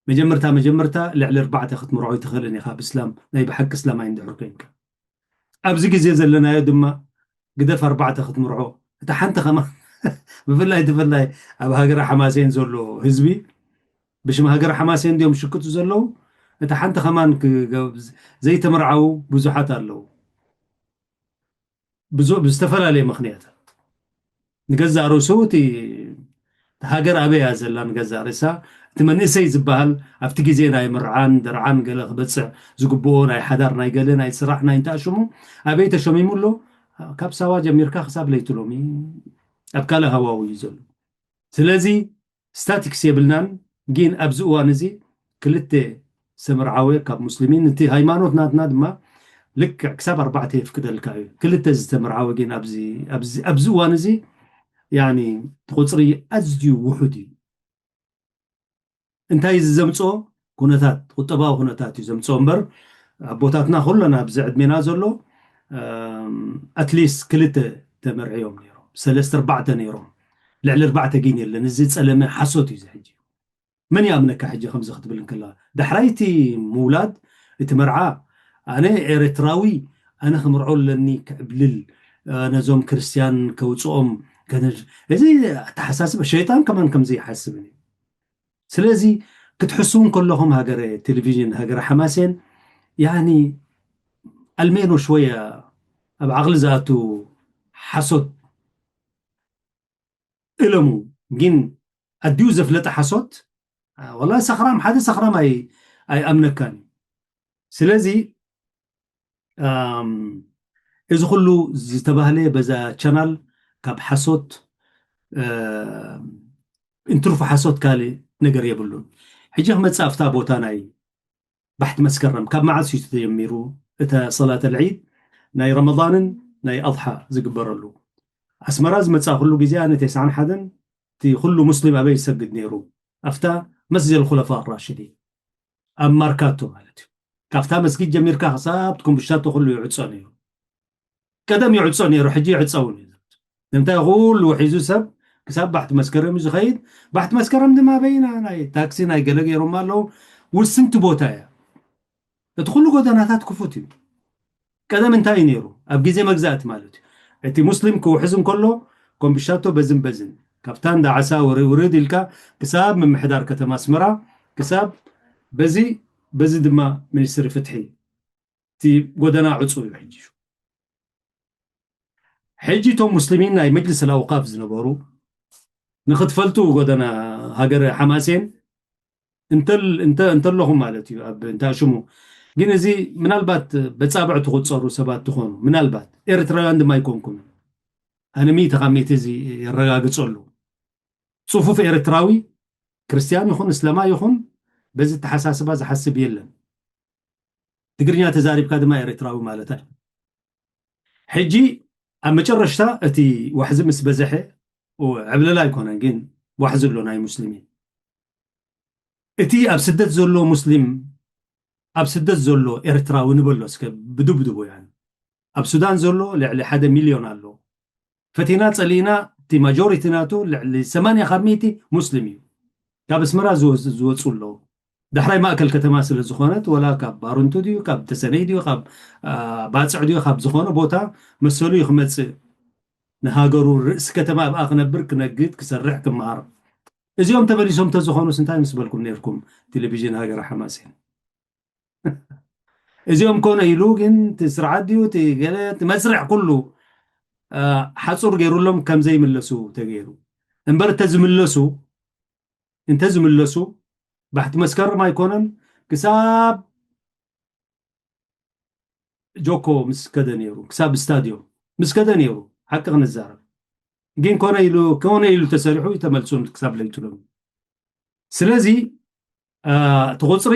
መጀመርታ መጀመርታ ልዕሊ ኣርባዕተ ክትምርዖ ኣይትኽእልን ኢኻ ብእስላም ናይ ብሓቂ እስላማይ እንድሕር ኮይንካ። ኣብዚ ግዜ ዘለናዮ ድማ ግደፍ ኣርባዕተ ክትምርዖ እታ ሓንቲ ከማ ብፍላይ ትፍላይ ኣብ ሃገረ ሓማሴን ዘሎ ህዝቢ ብሽም ሃገረ ሓማሴን እንዲኦም ሽክቱ ዘለዉ እታ ሓንቲ ከማን ዘይተመርዓዉ ብዙሓት ኣለዉ። ብዝተፈላለየ ምኽንያት ንገዛእ ርእሱ እቲ ሃገር ኣበይ እያ ዘላ ንገዛእ ርእሳ እቲ መንእሰይ ዝበሃል ኣብቲ ግዜ ናይ ምርዓን ደርዓን ገለ ክበፅዕ ዝግብኦ ናይ ሓዳር ናይ ገለ ናይ ስራሕ ናይ እንተኣሽሙ ኣበይ ተሸሚሙ ኣሎ? ካብ ሳዋ ጀሚርካ ክሳብ ለይቲ ሎሚ ኣብ ካልእ ሃዋዊ እዩ ዘሎ። ስለዚ ስታቲክስ የብልናን። ግን ኣብዚ እዋን እዚ ክልተ ዝተመርዓወ ካብ ሙስሊሚን እቲ ሃይማኖት ናትና ድማ ልክዕ ክሳብ ኣርባዕተ የፍቅደልካ እዩ። ክልተ ዝተመርዓወ ግን ኣብዚ እዋን እዚ ያኒ እቲ ቁፅሪ ኣዝዩ ውሑድ እዩ። እንታይ እዚ ዘምፅኦ ኩነታት ቁጠባዊ ኩነታት እዩ ዘምፅኦ እምበር ኣቦታትና ኩለን ኣብዚ ዕድሜና ዘሎ ኣትሊስት ክልተ ተመርዕዮም ነይሮም፣ ሰለስተ ኣርባዕተ ነይሮም። ልዕሊ ኣርባዕተ ግን የለን። እዚ ጸለመ ሓሶት እዩ። እዚ ሕጂ መን ይኣምነካ? ሕጂ ከምዚ ክትብል እንከላ፣ ዳሕራይ እቲ ምውላድ፣ እቲ መርዓ፣ ኣነ ኤርትራዊ፣ ኣነ ክምርዖ ኣለኒ፣ ክዕብልል፣ ነዞም ክርስትያን ከውፅኦም፣ እዚ ኣተሓሳስበ ሸይጣን ከማን ከምዚ ይሓስብን እዩ። ስለዚ ክትሕስቡ ከለኹም ሃገረ ቴሌቪዥን፣ ሃገረ ሓማሴን፣ ያኒ ኣልሜኖ ሽወያ ኣብ ዓቕሊ ዝኣቱ ሓሶት እለሙ። ግን ኣዲኡ ዘፍለጠ ሓሶት፣ ወላ ሰኽራም፣ ሓደ ሰኽራም ኣይኣምነካን እዩ። ስለዚ እዚ ኩሉ ዝተባህለ በዛ ቻናል ካብ ሓሶት፣ እንትርፉ ሓሶት ካልእ ነገር የብሉን። ሕጂ ክመፅእ ኣብታ ቦታ ናይ ባሕቲ መስከረም ካብ መዓስ እዩ ተጀሚሩ? እተ ሰላት ኣልዒድ ናይ ረመዳንን ናይ ኣድሓ ዝግበረሉ። ኣስመራ ዝመፃ ኩሉ ግዜ ኣነ ተስዓን ሓደን እቲ ኩሉ ሙስሊም ኣበይ ይሰግድ ነይሩ? ኣብታ መስጅድ ኣልኹለፋ ራሽዲን ኣብ ማርካቶ ማለት እዩ። ካብታ መስጊድ ጀሚርካ ክሳብ ኮምብሻቶ ኩሉ ይዕፆ ነይሩ። ቀደም ይዕፆ ነይሩ፣ ሕጂ ይዕፀውን እዩ። ንምንታይ ኩሉ ውሒዙ ሰብ ክሳብ ባሕቲ መስከረም እዩ ዝኸይድ። ባሕቲ መስከረም ድማ በይና ናይ ታክሲ ናይ ገለ ገይሮም ኣለዉ። ውስንቲ ቦታ እያ። እቲ ኩሉ ጎደናታት ክፉት እዩ። ቀደም እንታይ እዩ ነይሩ? ኣብ ግዜ መግዛእቲ ማለት እዩ። እቲ ሙስሊም ክውሕዝ እንከሎ ኮምብሻቶ በዝን በዝን ካብታ እንዳ ዓሳ ውርድ ኢልካ ክሳብ ምምሕዳር ከተማ ኣስመራ፣ ክሳብ በዚ በዚ ድማ ሚኒስትሪ ፍትሒ እቲ ጎደና ዕፁ እዩ። ሕጂ ሕጂ እቶም ሙስሊሚን ናይ መጅልስ ኣውቃፍ ዝነበሩ ንክትፈልጡ ጎደና ሃገር ሓማሴን እንተለኹም ማለት እዩ። ኣብ እንታ ሽሙ ግን እዚ ምናልባት በፃብዕ ትቁፀሩ ሰባት ትኾኑ፣ ምናልባት ኤርትራውያን ድማ ኣይኮንኩም። ኣነ ሚእቲ ካብ ሚእቲ እዚ የረጋግፀሉ። ፅፉፍ ኤርትራዊ ክርስቲያን ይኹን እስለማ ይኹን በዚ ተሓሳስባ ዝሓስብ የለን። ትግርኛ ተዛሪብካ ድማ ኤርትራዊ ማለት ኣይ ሕጂ ኣብ መጨረሽታ እቲ ዋሕዚ ምስ በዘሐ ዕብለላ ኣይኮነን ግን ዋሕዚ ኣሎ ናይ ሙስሊሚን። እቲ ኣብ ስደት ዘሎ ሙስሊም ኣብ ስደት ዘሎ ኤርትራዊ ንበሎ እስከ ብድብድቡ ያን ኣብ ሱዳን ዘሎ ልዕሊ ሓደ ሚልዮን ኣሎ። ፈቲና ጸሊእና እቲ ማጆሪቲ ናቱ ልዕሊ ሰማንያ ካብ ሚእቲ ሙስሊም እዩ። ካብ ኣስመራ ዝወፁ ኣለዉ። ዳሕራይ ማእከል ከተማ ስለ ዝኾነት ወላ ካብ ባሩንቱ ድዩ ካብ ተሰነይ ድዩ ካብ ባፅዕ ድዩ ካብ ዝኾነ ቦታ መሰሉ እዩ ክመፅእ ንሃገሩ ርእሲ ከተማ ኣብኣ ክነብር ክነግድ ክሰርሕ ክመሃር። እዚኦም ተመሊሶም ተዝኾኑስ እንታይ ምስ በልኩም ነርኩም? ቴሌቪዥን ሃገረ ሓማሴን እዚኦም ኮነ ኢሉ ግን እቲ ስርዓት ድዩ እቲ ገለ እቲ መስርሕ ኩሉ ሓፁር ገይሩሎም ከምዘይምለሱ ተገይሩ እምበር እንተዝምለሱ እንተዝምለሱ ባሕቲ መስከረም ኣይኮነን ክሳብ ጆኮ ምስ ከደ ነይሩ ክሳብ ስታድዮም ምስ ከደ ነይሩ ሓቂ ክንዛረብ ግን ኮነ ኢሉ ኮነ ኢሉ ተሰሪሑ ተመልሱ ክሳብ ለይትሎም ስለዚ እቲ ቁፅሪ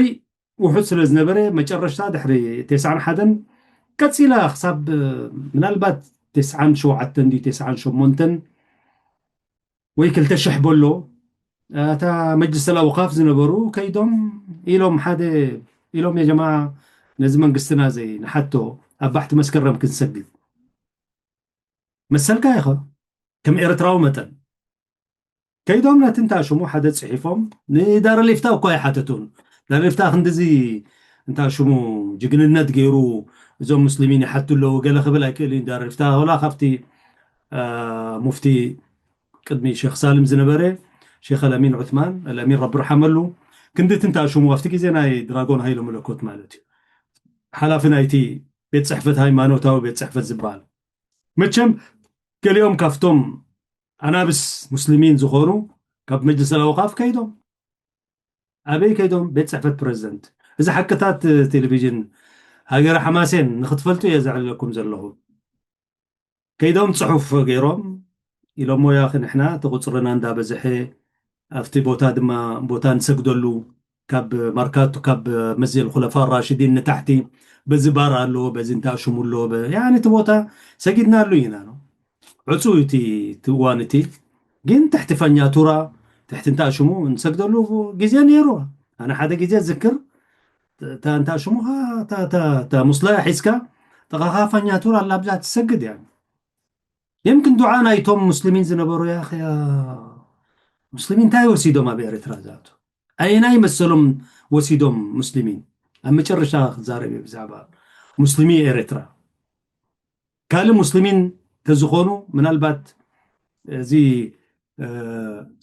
ውሑድ ስለ ዝነበረ መጨረሽታ ድሕሪ ተስዓን ሓደን ቀፂላ ክሳብ ምናልባት ተስዓን ሸውዓተን ድዩ ተስዓን ሸሞንተን ወይ ክልተ ሽሕ በሎ እታ መጅልስ ኣውቃፍ ዝነበሩ ከይዶም ኢሎም ሓደ ኢሎም የጀማ ነዚ መንግስትና ዘይ ንሓቶ ኣብ ባሕቲ መስከረም ክንሰግድ መሰልካ ኢኸ ከም ኤርትራዊ መጠን ከይዶም ነቲ እንታ ሽሙ ሓደ ፅሒፎም ንዳረሊፍታ እኳ ይሓተቱን ዳረሊፍታ ክንድዚ እንታ ሽሙ ጅግንነት ገይሩ እዞም ሙስሊሚን ይሓቱ ኣለዉ ገለ ክብል ኣይክእል እዩ ዳረሊፍታ ወላ ካብቲ ሙፍቲ ቅድሚ ሼክ ሳልም ዝነበረ ሼክ ኣልኣሚን ዑትማን ኣልኣሚን ረቢ ርሓመሉ ክንድቲ እንታ ሽሙ ኣብቲ ግዜ ናይ ድራጎን ሃይለ መለኮት ማለት እዩ ሓላፊ ናይቲ ቤት ፅሕፈት ሃይማኖታዊ ቤት ፅሕፈት ዝበሃል መቸም ገሊኦም ካብቶም ኣናብስ ሙስሊሚን ዝኾኑ ካብ መጅልስ ኣውቃፍ ከይዶም ኣበይ ከይዶም ቤት ፅሕፈት ፕረዚደንት እዚ ሓቅታት ቴሌቪዥን ሃገረ ሓማሴን ንክትፈልጡ እየ ዘዕልለኩም ዘለኹ ከይዶም ፅሑፍ ገይሮም ኢሎሞ ያኺ ንሕና እቲ ቁፅርና እንዳበዝሐ ኣብቲ ቦታ ድማ ቦታ ንሰግደሉ ካብ ማርካቱ ካብ መስጅድ ኩለፋ ራሽዲን ንታሕቲ በዚ ባር ኣለዎ በዚ እንታ ሽሙ ኣለዎ ያኒ እቲ ቦታ ሰጊድናሉ ኢና ነው ዕፁ እቲ እዋን እቲ ግን ትሕቲ ፈኛቱራ ትሕቲ እንታ ሽሙ ንሰግደሉ ግዜ ነይሩ ኣነ ሓደ ግዜ ዝክር እንታ ሽሙ ሙስላ ሒዝካ ጥቓኻ ፋኛቱራ ኣላ ኣብዛ ትሰግድ እያ። የምክን ዱዓ ናይቶም ሙስሊሚን ዝነበሩ ያ ኸያ ሙስሊሚን እንታይ ወሲዶም ኣብ ኤርትራ ዝኣቱ? ኣየናይ መሰሎም ወሲዶም ሙስሊሚን? ኣብ መጨረሻ ክዛረብ እየ ብዛዕባ ሙስሊሚ ኤርትራ። ካልእ ሙስሊሚን ተዝኾኑ ምናልባት እዚ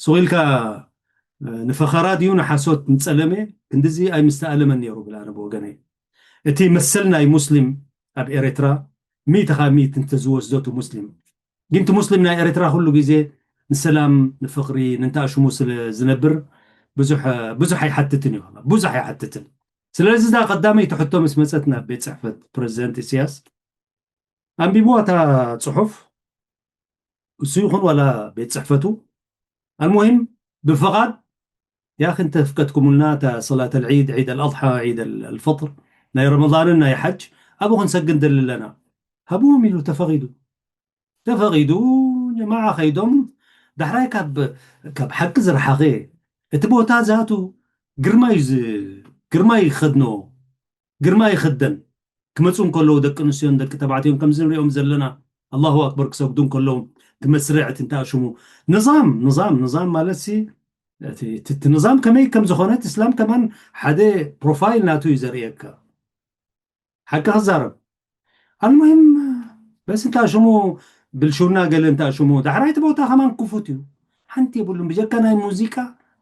ሱቕ ኢልካ ንፈኸራ ድዩ ንሓሶት ንጸለመ ክንድዚ ኣይምስተኣለመን ነይሩ ብል ኣነ ብወገነይ። እቲ መሰል ናይ ሙስሊም ኣብ ኤርትራ ሚእቲ ካብ ሚእቲ እንተዝወስዶ እቲ ሙስሊም ግን እቲ ሙስሊም ናይ ኤርትራ ኩሉ ግዜ ንሰላም ንፍቕሪ ንንተኣሽሙ ስለ ዝነብር ብዙሕ ብዙሕ ኣይሓትትን እዩ ብዙሕ ኣይሓትትን። ስለዚ እዛ ቀዳመይቲ ሕቶ ምስ መፀት ናብ ቤት ፅሕፈት ፕረዚደንት ኢሳያስ ኣንቢብዋ እታ ፅሑፍ እሱ ይኹን ዋላ ቤት ፅሕፈቱ ኣልሙሂም ብፍቓድ يا أخي أنت فكتكم لنا صلاة العيد عيد الأضحى عيد الفطر ናይ ረመዳንን ናይ ሓጅ ኣብኡ ክንሰግድ ንደሊ ኣለና ሃብዎም ኢሉ ተፈቒዱ ተፈቒዱ ጀማዓ ከይዶም ዳሕራይ ካብ ካብ ሓቂ ዝረሓቐ እቲ ቦታ ዝኣቱ ግርማ እዩ ዝ- ግርማ ይኸድኖ ግርማ ይኸደን ክመፁ እንከለዉ ደቂ ኣንስትዮን ደቂ ተባዕትዮን ከምዚ ንሪኦም ዘለና ኣላሁ ኣክበር ክሰግዱ እንከለዉ እቲ መስርዕ እቲ እንተኣሽሙ ንዛም ንዛም ንዛም ማለት ሲ እቲ እቲ- እቲ ንዛም ከመይ ከም ዝኾነ እቲ እስላም ከማን ሓደ ፕሮፋይል ናቱ እዩ ዘርእየካ ሓቂ ክዛረብ ኣልሙሂም በስ እንተኣሽሙ ብልሽውና ገለ እንተኣሽሙ ዳሕራይ እቲ ቦታ ከማን ክፉት እዩ ሓንቲ የብሉን ብጀካ ናይ ሙዚቃ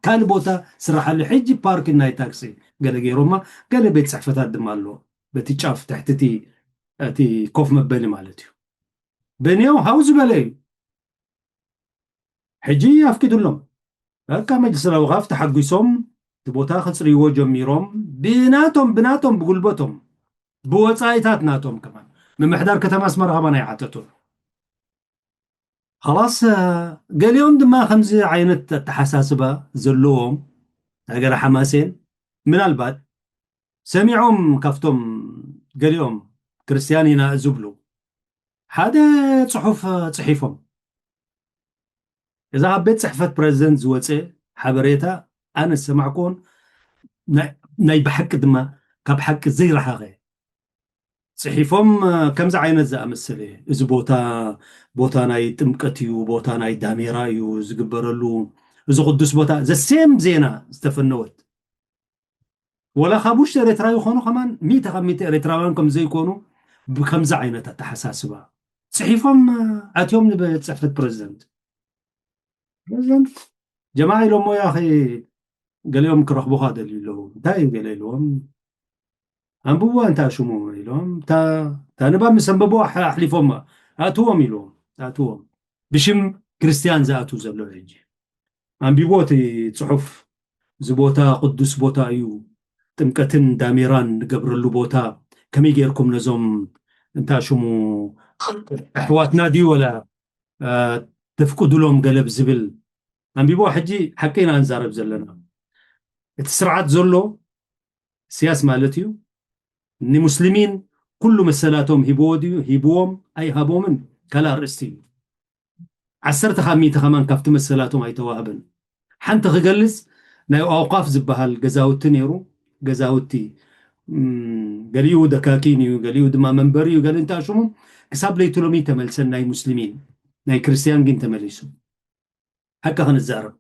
ካልእ ቦታ ስራሓሉ ሕጂ ፓርኪን ናይ ታክሲ ገለ ገይሮማ ገለ ቤት ፅሕፈታት ድማ ኣለዎ በቲ ጫፍ ትሕቲ እቲ እቲ ኮፍ መበሊ ማለት እዩ በኒያው ሃው ዝበለ እዩ ሕጂ ኣፍቂዱሎም በቃ መጅልስ ኣውቃፍ ተሓጒሶም እቲ ቦታ ከፅርይዎ ጀሚሮም ብናቶም ብናቶም ብጉልበቶም ብወፃኢታት ናቶም ከማን ምምሕዳር ከተማ ኣስመራ ከማን ኣይሓተቱን خلاص ገሊኦም ድማ ከምዚ ዓይነት ኣተሓሳስባ ዘለዎም ሃገረ ሓማሴን ምናልባት ሰሚዖም ካብቶም ገሊኦም ክርስትያን ኢና ዝብሉ ሓደ ፅሑፍ ፅሒፎም እዛ ካብ ቤት ፅሕፈት ፕረዚደንት ዝወፀ ሓበሬታ ኣነ ዝሰማዕኩዎን ናይ ብሓቂ ድማ ካብ ሓቂ ዘይረሓቐ ፅሒፎም ከምዚ ዓይነት ዝኣመሰለ እዚ ቦታ ቦታ ናይ ጥምቀት እዩ ቦታ ናይ ዳሜራ እዩ ዝግበረሉ እዚ ቅዱስ ቦታ ዘሴም ዜና ዝተፈነወት ወላ ካብ ውሽጢ ኤርትራ ይኾኑ ከማን ሚእቲ ካብ ሚእቲ ኤርትራውያን ከም ዘይኮኑ ብከምዚ ዓይነት ኣተሓሳስባ ፅሒፎም ኣትዮም ንቤት ፅሕፈት ፕረዚደንት ፕረዚደንት ጀማዓ ኢሎሞ ያ ገሊኦም ክረኽቡኻ ደልዩ ኣለዉ እንታይ እዩ ገለ ኢልዎም ኣንብብዋ እንታ ሽሙ ኢሎም እታ ንባብ ምስ ኣንበብዋ ኣሕሊፎማ ኣእትዎም ኢልዎም ኣእትዎም ብሽም ክርስትያን ዝኣትው ዘሎ ሕጂ ኣንቢቦ እቲ ፅሑፍ እዚ ቦታ ቅዱስ ቦታ እዩ ጥምቀትን ዳሜራን ንገብረሉ ቦታ ከመይ ገይርኩም ነዞም እንታ ሽሙ ኣሕዋትና ድዩ ወላ ተፍቅዱሎም ገለ ብዝብል ኣንቢቦ ሕጂ ሓቂ ኢና ንዛረብ ዘለና እቲ ስርዓት ዘሎ ስያስ ማለት እዩ ንሙስሊሚን ኩሉ መሰላቶም ሂብዎ ድዩ ሂብዎም ኣይሃቦምን ካልእ ኣርእስቲ እዩ ዓሰርተ ካብ ሚእቲ ከማን ካብቲ መሰላቶም ኣይተዋህበን ሓንቲ ክገልጽ ናይ ኣውቃፍ ዝበሃል ገዛውቲ ነይሩ ገዛውቲ ገሊኡ ደካኪን እዩ ገሊኡ ድማ መንበሪ እዩ ገሊ እንታ ሽሙ ክሳብ ለይቲ ሎሚ ተመልሰን ናይ ሙስሊሚን ናይ ክርስቲያን ግን ተመሊሱ ሓቂ ክንዛረብ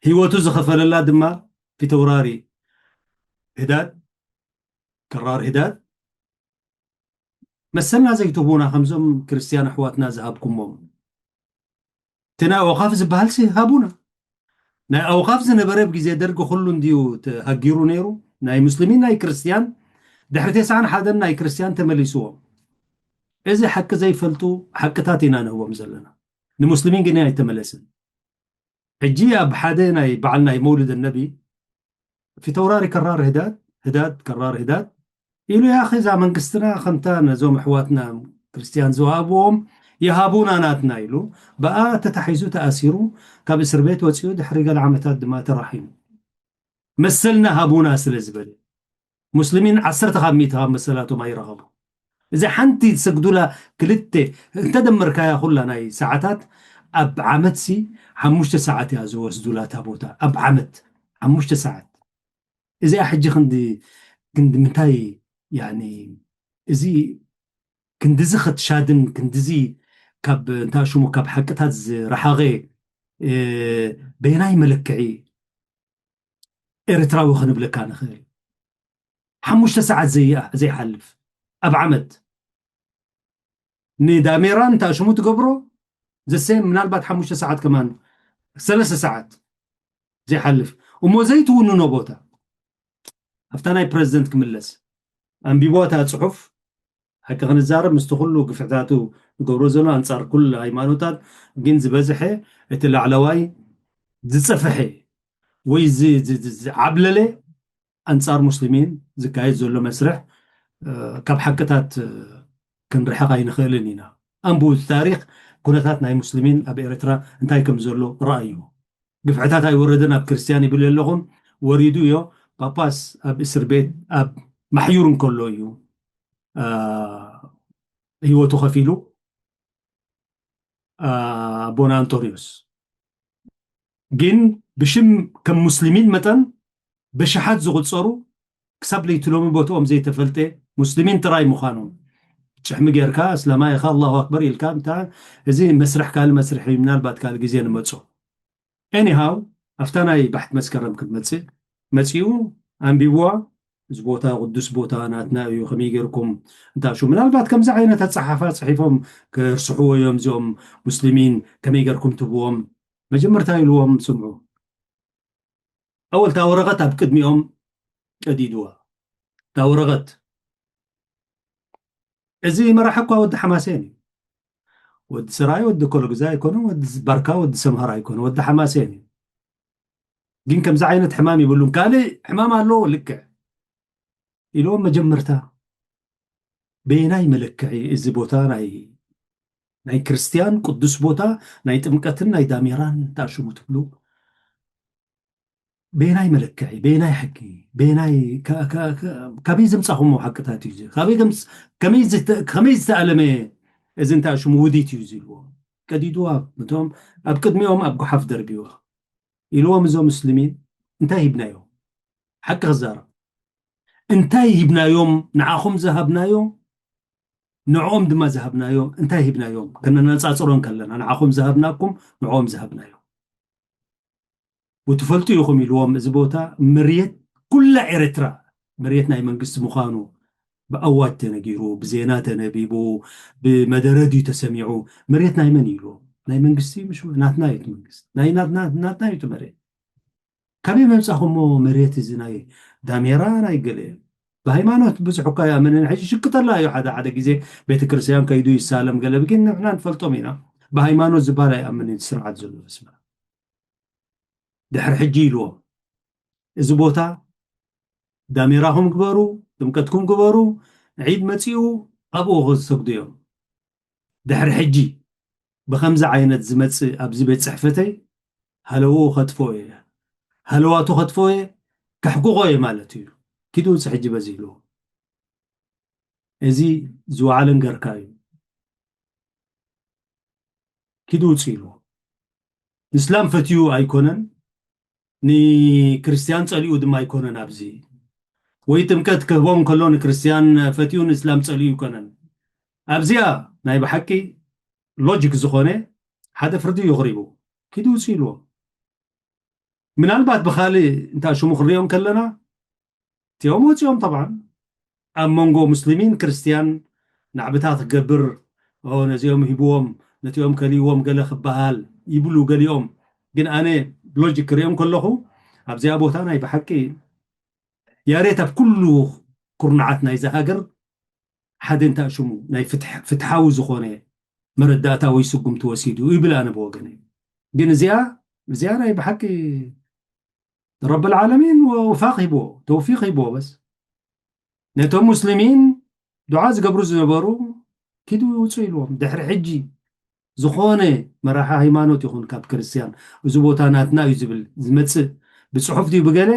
ህይወቱ ዝኸፈለላ ድማ ፊተውራሪ ህዳድ ከራር ህዳድ መሰልና ዘይትህቡና ከምዞም ክርስትያን ኣሕዋትና ዝሃብኩሞም እቲ ናይ ኣውቃፍ ዝበሃልሲ ሃቡና ናይ ኣውቃፍ ዝነበረ ብግዜ ደርጊ ኩሉ እንድዩ ተሃጊሩ ነይሩ ናይ ሙስሊሚን ናይ ክርስትያን ድሕሪ ተስዓን ሓደን ናይ ክርስትያን ተመሊስዎም እዚ ሓቂ ዘይፈልጡ ሓቅታት ኢና ንህቦም ዘለና ንሙስሊሚን ግን ኣይተመለስን ሕጂ ኣብ ሓደ ናይ በዓል ናይ መውልድ ነቢ ፊተውራሪ ከራር ህዳድ ህዳድ ከራር ህዳድ ኢሉ ያ ኸዛ መንግስትና ከምታ ነዞም ኣሕዋትና ክርስትያን ዝወሃብዎም ይሃቡና ናትና ኢሉ ብኣ ተታሒዙ ተኣሲሩ ካብ እስር ቤት ወፂኡ ድሕሪ ገለ ዓመታት ድማ ተራሒሙ መሰልና ሃቡና ስለ ዝበለ ሙስሊሚን ዓሰርተ ካብ ሚእቲ ካብ መሰላቶም ኣይረኸቡ እዚ ሓንቲ ዝሰግዱላ ክልተ እንተደመርካያ ኩላ ናይ ሰዓታት ኣብ ዓመት ሲ ሓሙሽተ ሰዓት እያ ዝወስዱላ እታ ቦታ ኣብ ዓመት ሓሙሽተ ሰዓት እዚኣ ሕጂ ክንዲ ክንዲ ምንታይ ያኒ እዚ ክንድዚ ከትሻድን ክንድዚ ካብ እንታይ ሽሙ ካብ ሓቅታት ዝረሓቐ በየናይ መለክዒ ኤርትራዊ ክንብለካ ንኽእል? ሓሙሽተ ሰዓት ዘይሓልፍ ኣብ ዓመት ንዳሜራ እንታይ ሽሙ ትገብሮ ዘሰ ምናልባት ሓሙሽተ ሰዓት ከማን ሰለስተ ሰዓት ዘይሓልፍ እሞ ዘይትውንኖ ቦታ ኣብታ ናይ ፕረዚደንት ክምለስ ኣንቢቦ እታ ፅሑፍ ሓቂ ክንዛረብ ምስቲ ኩሉ ግፍዕታቱ ዝገብሮ ዘሎ ኣንፃር ኩሉ ሃይማኖታት ግን ዝበዝሐ እቲ ላዕለዋይ ዝፀፍሐ ወይ ዝዓብለለ ኣንፃር ሙስሊሚን ዝካየድ ዘሎ መስርሕ ካብ ሓቅታት ክንርሕቕ ኣይንኽእልን ኢና። ኣንብቡ እቲ ታሪክ ኩነታት ናይ ሙስሊሚን ኣብ ኤርትራ እንታይ ከም ዘሎ ረኣዩ። ግፍዕታት ኣይወረደን ኣብ ክርስትያን ይብል ኣለኹም ወሪዱ እዮ። ጳጳስ ኣብ እስር ቤት ኣብ ማሕዩር እንከሎ እዩ ህይወቱ ከፊሉ ኣቦና ኣንጦንዮስ ግን ብሽም ከም ሙስሊሚን መጠን ብሽሓት ዝቑፀሩ ክሳብ ለይቲ ሎሚ ቦትኦም ዘይተፈልጠ ሙስሊሚን ጥራይ ምዃኖም ጭሕሚ ጌርካ እስላማ ኢኻ ኣላሁ ኣክበር ኢልካ እንታ እዚ መስርሕ ካልእ መስርሕ እዩ ምናልባት ካልእ ግዜ ንመጾ anyhow ኣብታ ናይ ባሕቲ መስከረም ክትመጽእ መጺኡ ኣንቢብዋ እዚ ቦታ ቅዱስ ቦታ ናትና እዩ ከመይ ጌርኩም እንታሹ ምናልባት ከምዚ ዓይነት ኣጸሓፋ ጽሒፎም ክርስሕዎ እዮም እዚኦም ሙስሊሚን ከመይ ጌርኩም ትብዎም መጀመርታ ኢልዎም ስምዑ ኣወልታ ወረቐት ኣብ ቅድሚኦም ቀዲድዋ እታ ወረቐት እዚ መራሕ እኳ ወዲ ሓማሴን እዩ ወዲ ስራይ ወዲ ኮሎግዛ ኣይኮነ ወዲ ባርካ ወዲ ሰምሃር ኣይኮነ ወዲ ሓማሴን እዩ ግን ከምዚ ዓይነት ሕማም ይብሉን ካልእ ሕማም ኣለዎ ልክዕ ኢሎም መጀመርታ በየናይ መለክዒ እዚ ቦታ ናይ ናይ ክርስትያን ቅዱስ ቦታ ናይ ጥምቀትን ናይ ዳሜራን ታሽሙ ትብሉ በየናይ መለክዒ በየናይ ሕጊ በየናይ ካበይ ዘምፃኹሞ ሓቅታት እዩ ከመይ ዝተኣለመ እዚ እንታይ ሽሙ ውዲት እዩ ዝልዎ ቀዲድዋ እቶም ኣብ ቅድሚኦም ኣብ ጉሓፍ ደርቢዋ ኢልዎም እዞም ሙስሊሚን እንታይ ሂብናዮም ሓቂ ክዛረብ እንታይ ሂብናዮም ንዓኹም ዝሃብናዮ ንዕኦም ድማ ዝሃብናዮ እንታይ ሂብናዮም ከነነፃፅሮ ከለና ንዓኹም ዝሃብናኩም ንዕኦም ዝሃብናዮ ወትፈልጡ ኢኹም ኢልዎም እዚ ቦታ መሬት ኩላ ኤርትራ መሬት ናይ መንግስቲ ምዃኑ ብኣዋጅ ተነጊሩ ብዜና ተነቢቡ ብመደረድ እዩ ተሰሚዑ መሬት ናይ መን ኢልዎም ናይ መንግስቲ ምሽ ናትና እዩ መንግስቲ ናይ ናትና እዩ መሬት ካበይ መምፃኹሞ መሬት እዚ ናይ ዳሜራ ናይ ገለ ብሃይማኖት ብዙሕ እኳ ይኣምንን ሕጂ ሽቅጠላ እዩ ሓደ ሓደ ግዜ ቤተክርስትያን ከይዱ ይሳለም ገለ ግን ንሕና ንፈልጦም ኢና ብሃይማኖት ዝበሃል ኣይኣምንን ስርዓት ዘሎ ስማ ድሕሪ ሕጂ ኢልዎም እዚ ቦታ ዳሜራኹም ግበሩ ጥምቀትኩም ግበሩ ዒድ መፂኡ ኣብኡ ክሰግዱ እዮም ድሕሪ ሕጂ ብከምዚ ዓይነት ዝመፅእ ኣብዚ ቤት ፅሕፈተይ ሃለውኡ ከጥፍኦ እየ ሃለዋቱ ከጥፍኦ እየ ከሕቁቆ እየ ማለት እዩ ኪዱ ውፅእ ሕጂ በዚ ኢልዎ እዚ ዝወዓለን ገርካ እዩ ኪዱ ውፅእ ኢልዎ ንስላም ፈትዩ ኣይኮነን ንክርስትያን ፀሊኡ ድማ ኣይኮነን ኣብዚ ወይ ጥምቀት ክህቦም ከሎ ንክርስትያን ፈትዩ ንእስላም ፀሊኡ ኣይኮነን ኣብዚኣ ናይ ብሓቂ ሎጂክ ዝኾነ ሓደ ፍርዲ እዩ ቅሪቡ ኪዱ ውፅእ ኢልዎ ምናልባት ብካልእ እንታ ሽሙ ክንሪኦም ከለና እቲኦም ወፂኦም ጠብዓን ኣብ መንጎ ሙስሊሚን ክርስትያን ናዕብታት ክገብር ነዚኦም ሂብዎም ነቲኦም ከሊዎም ገለ ክበሃል ይብሉ ገሊኦም ግን ኣነ ሎጂክ ክሪኦም ከለኹ ኣብዚኣ ቦታ ናይ ብሓቂ ያሬት ኣብ ኩሉ ኩርናዓት ናይዚ ሃገር ሓደ እንታይ ሽሙ ናይ ፍትሓዊ ዝኾነ መረዳእታ ወይ ስጉምቲ ወሲዱ ይብል ኣነ ብወገነ ግን እዚኣ እዚኣ ናይ ብሓቂ ረብል ዓለሚን ወፋቅ ሂብዎ ተውፊቅ ሂብዎ በስ ነቶም ሙስሊሚን ዱዓ ዝገብሩ ዝነበሩ ኪዱ ውፁ ኢልዎም ድሕሪ ሕጂ ዝኾነ መራሒ ሃይማኖት ይኹን ካብ ክርስትያን እዚ ቦታ ናትና እዩ ዝብል ዝመፅእ ብፅሑፍ ድዩ ብገለ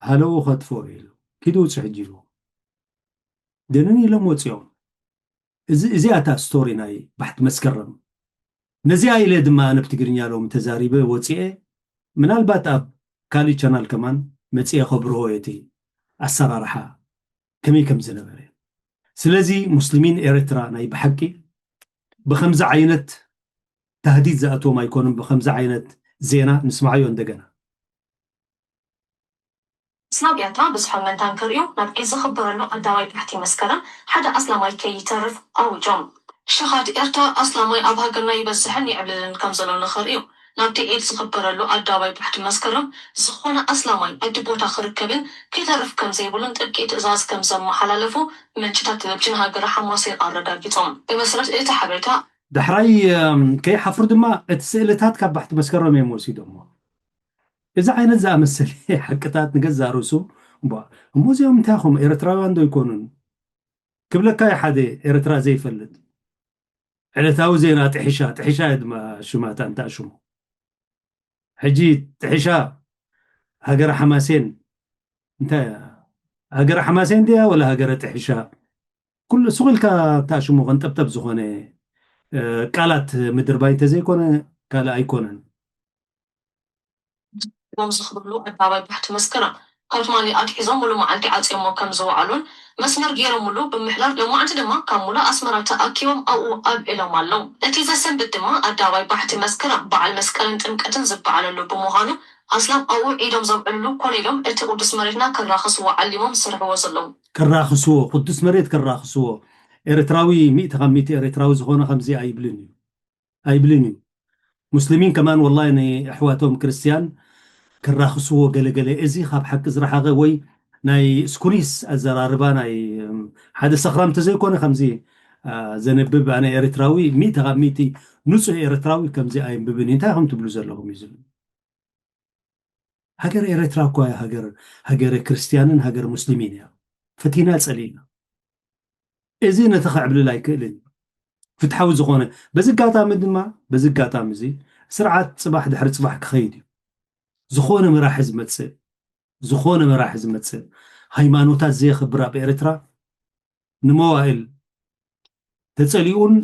ሃለዎ ከጥፎ ኢሉ ኪዱ ውፁ ሕጂ ኢልዎም ድንን ኢሎም ወፂኦም እዚ እዚኣ እታ ስቶሪ ናይ ባሕቲ መስከረም ነዚኣ ኢለ ድማ ኣነ ብትግርኛ ሎም ተዛሪበ ወፂኤ ምናልባት ኣብ ካሊእ ቻናል ከማን መፅኤ ከብርሆ እቲ ኣሰራርሓ ከመይ ከም ዝነበረ ስለዚ ሙስሊሚን ኤርትራ ናይ ብሓቂ ብኸምዚ ዓይነት ታህዲድ ዝኣትዎም ኣይኮኑን። ብኸምዚ ዓይነት ዜና ንስማዓዮ እንደገና። ኣስላም ኤርትራ ብዝሖም መንታን ክርእዩ ናብ ዒድ ዝኽበረሉ ኣዳባይ ባሕቲ መስከረም ሓደ ኣስላማይ ከይተርፍ ኣዊጆም። ሽኻት ኤርትራ ኣስላማይ ኣብ ሃገርና ይበዝሕን ይዕብልልን ከም ዘሎ ንኽርእዩ ናብቲ ዒድ ዝኽበረሉ ኣዳባይ ባሕቲ መስከረም ዝኾነ ኣስላማይ እቲ ቦታ ክርከብን ክተርፍ ከም ዘይብሉን ጥብቂ ትእዛዝ ከም ዘመሓላለፉ ምንጭታት ቴሌቪዥን ሃገረ ሓማሴን ኣረጋጊጾም። ብመሰረት እቲ ሓበሬታ ዳሕራይ ከይሓፍሩ ድማ እቲ ስእልታት ካብ ባሕቲ መስከረም እዮም ወሲዶሞ። እዚ ዓይነት ዝኣመሰለ ሓቅታት ንገዛ ርእሱ እሞ እዚኦም እንታይ ኹም ኤርትራውያን ዶ ይኮኑን ክብለካ ሓደ ኤርትራ ዘይፈልጥ ዕለታዊ ዜና ጥሒሻ ጥሒሻ ድማ ሽማታ እንታይ ሽሙ ሕጂ ጥሒሻ ሃገረ ሓማሴን እንታይ ሃገረ ሓማሴን ድያ ወላ ሃገረ ጥሒሻ ኩሉ ሱቕ ኢልካ እንታይ ሽሙ ቀንጠብጠብ ዝኾነ ቃላት ምድርባይ እንተዘይኮነ ካልእ ኣይኮነን። ም ዝኽብርሉ ኣዳባይ ባሕቲ መስከረም ካብ ትማሊ ኣትሒዞም ሙሉ መዓልቲ ዓፅዮሞ ከም ዝወዓሉን መስመር ገይሮምሉ ብምሕላፍ ሎማዕንቲ ድማ ካብ ሙሉ ኣስመራ ተኣኪቦም ኣብኡ ኣብዒሎም ኣለዉ። እቲ ዘሰንብት ድማ ኣዳባይ ባሕቲ መስከረም በዓል መስቀልን ጥምቀትን ዝበዓለሉ ብምዃኑ ኣስላም ኣብኡ ዒዶም ዘብዕልሉ ኮነ ኢሎም እቲ ቅዱስ መሬትና ከራኽስዎ ዓሊሞም ዝሰርሕዎ ዘለዉ። ከራኽስዎ፣ ቅዱስ መሬት ከራኽስዎ። ኤርትራዊ ሚእቲ ካብ ሚእቲ ኤርትራዊ ዝኾነ ከምዚ ኣይብልን እዩ። ኣይብልን እዩ። ሙስሊሚን ከማን ወላሂ ንኣሕዋቶም ክርስትያን ከራኽስዎ ገለገለ እዚ ካብ ሓቂ ዝረሓቐ ወይ ናይ ስኩሪስ ኣዘራርባ ናይ ሓደ ሰኽራም ተዘይኮነ ከምዚ ዘንብብ ኣነ ኤርትራዊ ሚእቲ ካብ ሚእቲ ንፁህ ኤርትራዊ ከምዚ ኣይንብብን እንታይ ከም ትብሉ ዘለኹም እዩ ዝብል። ሃገር ኤርትራ እኳ ሃገር ሃገረ ክርስትያንን ሃገር ሙስሊሚን እያ። ፈቲና ጸሊእና እዚ ነቲ ክዕብልል ኣይክእልን እዩ። ፍትሓዊ ዝኾነ በዚ ኣጋጣሚ ድማ በዚ ኣጋጣሚ እዚ ስርዓት ጽባሕ ድሕሪ ጽባሕ ክኸይድ እዩ። ዝኾነ መራሒ ዝመጽእ ዝኾነ መራሒ ዝመጽእ ሃይማኖታት ዘየኽብር ኣብ ኤርትራ ንመዋእል ተጸሊኡን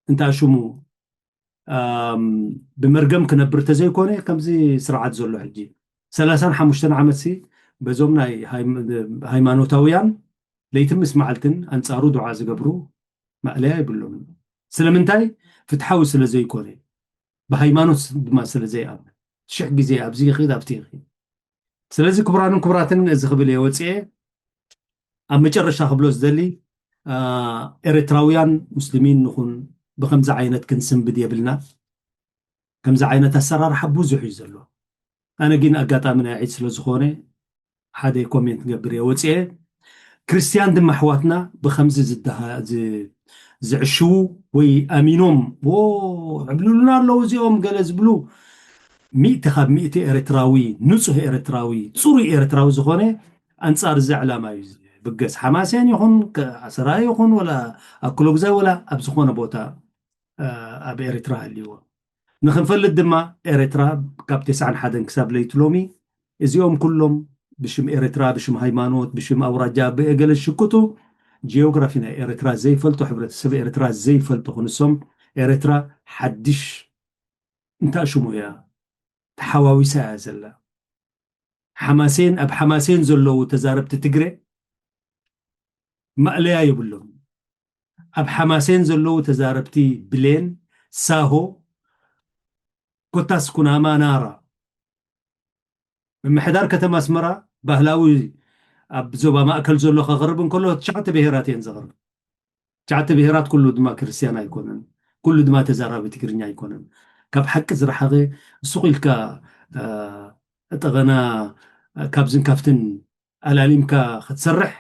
እንታይ ሽሙ ብመርገም ክነብር ተዘይኮነ ከምዚ ስርዓት ዘሎ ሕጂ ሰላሳን ሓሙሽተን ዓመት ሲ በዞም ናይ ሃይማኖታውያን ለይትን ምስ መዓልትን ኣንጻሩ ዱዓ ዝገብሩ ማእለያ ይብሎም። ስለምንታይ? ፍትሓዊ ስለ ዘይኮነ ብሃይማኖት ድማ ስለ ዘይኣምን ሽሕ ግዜ ኣብዚ ይኽድ ኣብቲ ይኽድ። ስለዚ ክቡራንን ክቡራትን እዚ ክብል እየ ወፅኤ ኣብ መጨረሻ ክብሎ ዝደሊ ኤርትራውያን ሙስሊሚን ንኹን ብከምዚ ዓይነት ክንስንብድ የብልና። ከምዚ ዓይነት ኣሰራርሓ ብዙሕ እዩ ዘሎ። ኣነ ግን ኣጋጣሚ ናይ ዒድ ስለ ዝኾነ ሓደ ኮሜንት ገብር እየ ወፅኤ። ክርስትያን ድማ ኣሕዋትና ብከምዚ ዝደሃ- ዝ- ዝዕሽዉ ወይ ኣሚኖም ዎ ዕብልሉና ኣለዉ እዚኦም ገለ ዝብሉ ሚእቲ ካብ ሚእቲ ኤርትራዊ ንፁህ ኤርትራዊ ፅሩይ ኤርትራዊ ዝኾነ ኣንፃር እዚ ዕላማ እዩ ዝብገስ። ሓማሴን ይኹን ኣሰራ ይኹን ወላ ኣክሎግዛይ ወላ ኣብ ዝኾነ ቦታ ኣብ ኤርትራ ሃልይዎ። ንክንፈልጥ ድማ ኤርትራ ካብ ተስዓን ሓደን ክሳብ ለይቲ ሎሚ እዚኦም ኩሎም ብሽም ኤርትራ ብሽም ሃይማኖት ብሽም ኣውራጃ ብእገለ ዝሽቅጡ ጂኦግራፊ ናይ ኤርትራ ዘይፈልጡ ሕብረተሰብ ኤርትራ ዘይፈልጡ ክንሶም ኤርትራ ሓድሽ እንታይ ሽሙ እያ ተሓዋዊሳ እያ ዘላ። ሓማሴን ኣብ ሓማሴን ዘለዉ ተዛረብቲ ትግረ ማእለያ የብሎም። ኣብ ሓማሴን ዘለዉ ተዛረብቲ ብሌን፣ ሳሆ፣ ኮታስ ኩናማ፣ ናራ። ምምሕዳር ከተማ ኣስመራ ባህላዊ ኣብ ዞባ ማእከል ዘሎ ከቕርብ እንከሎ ትሽዓተ ብሄራት እየን ዘቕርብ። ትሽዓተ ብሄራት ኩሉ ድማ ክርስትያን ኣይኮነን፣ ኩሉ ድማ ተዛራቢ ትግርኛ ኣይኮነን። ካብ ሓቂ ዝረሓቐ ሱቕ ኢልካ ጠቐና ካብዝን ካብትን ኣላሊምካ ክትሰርሕ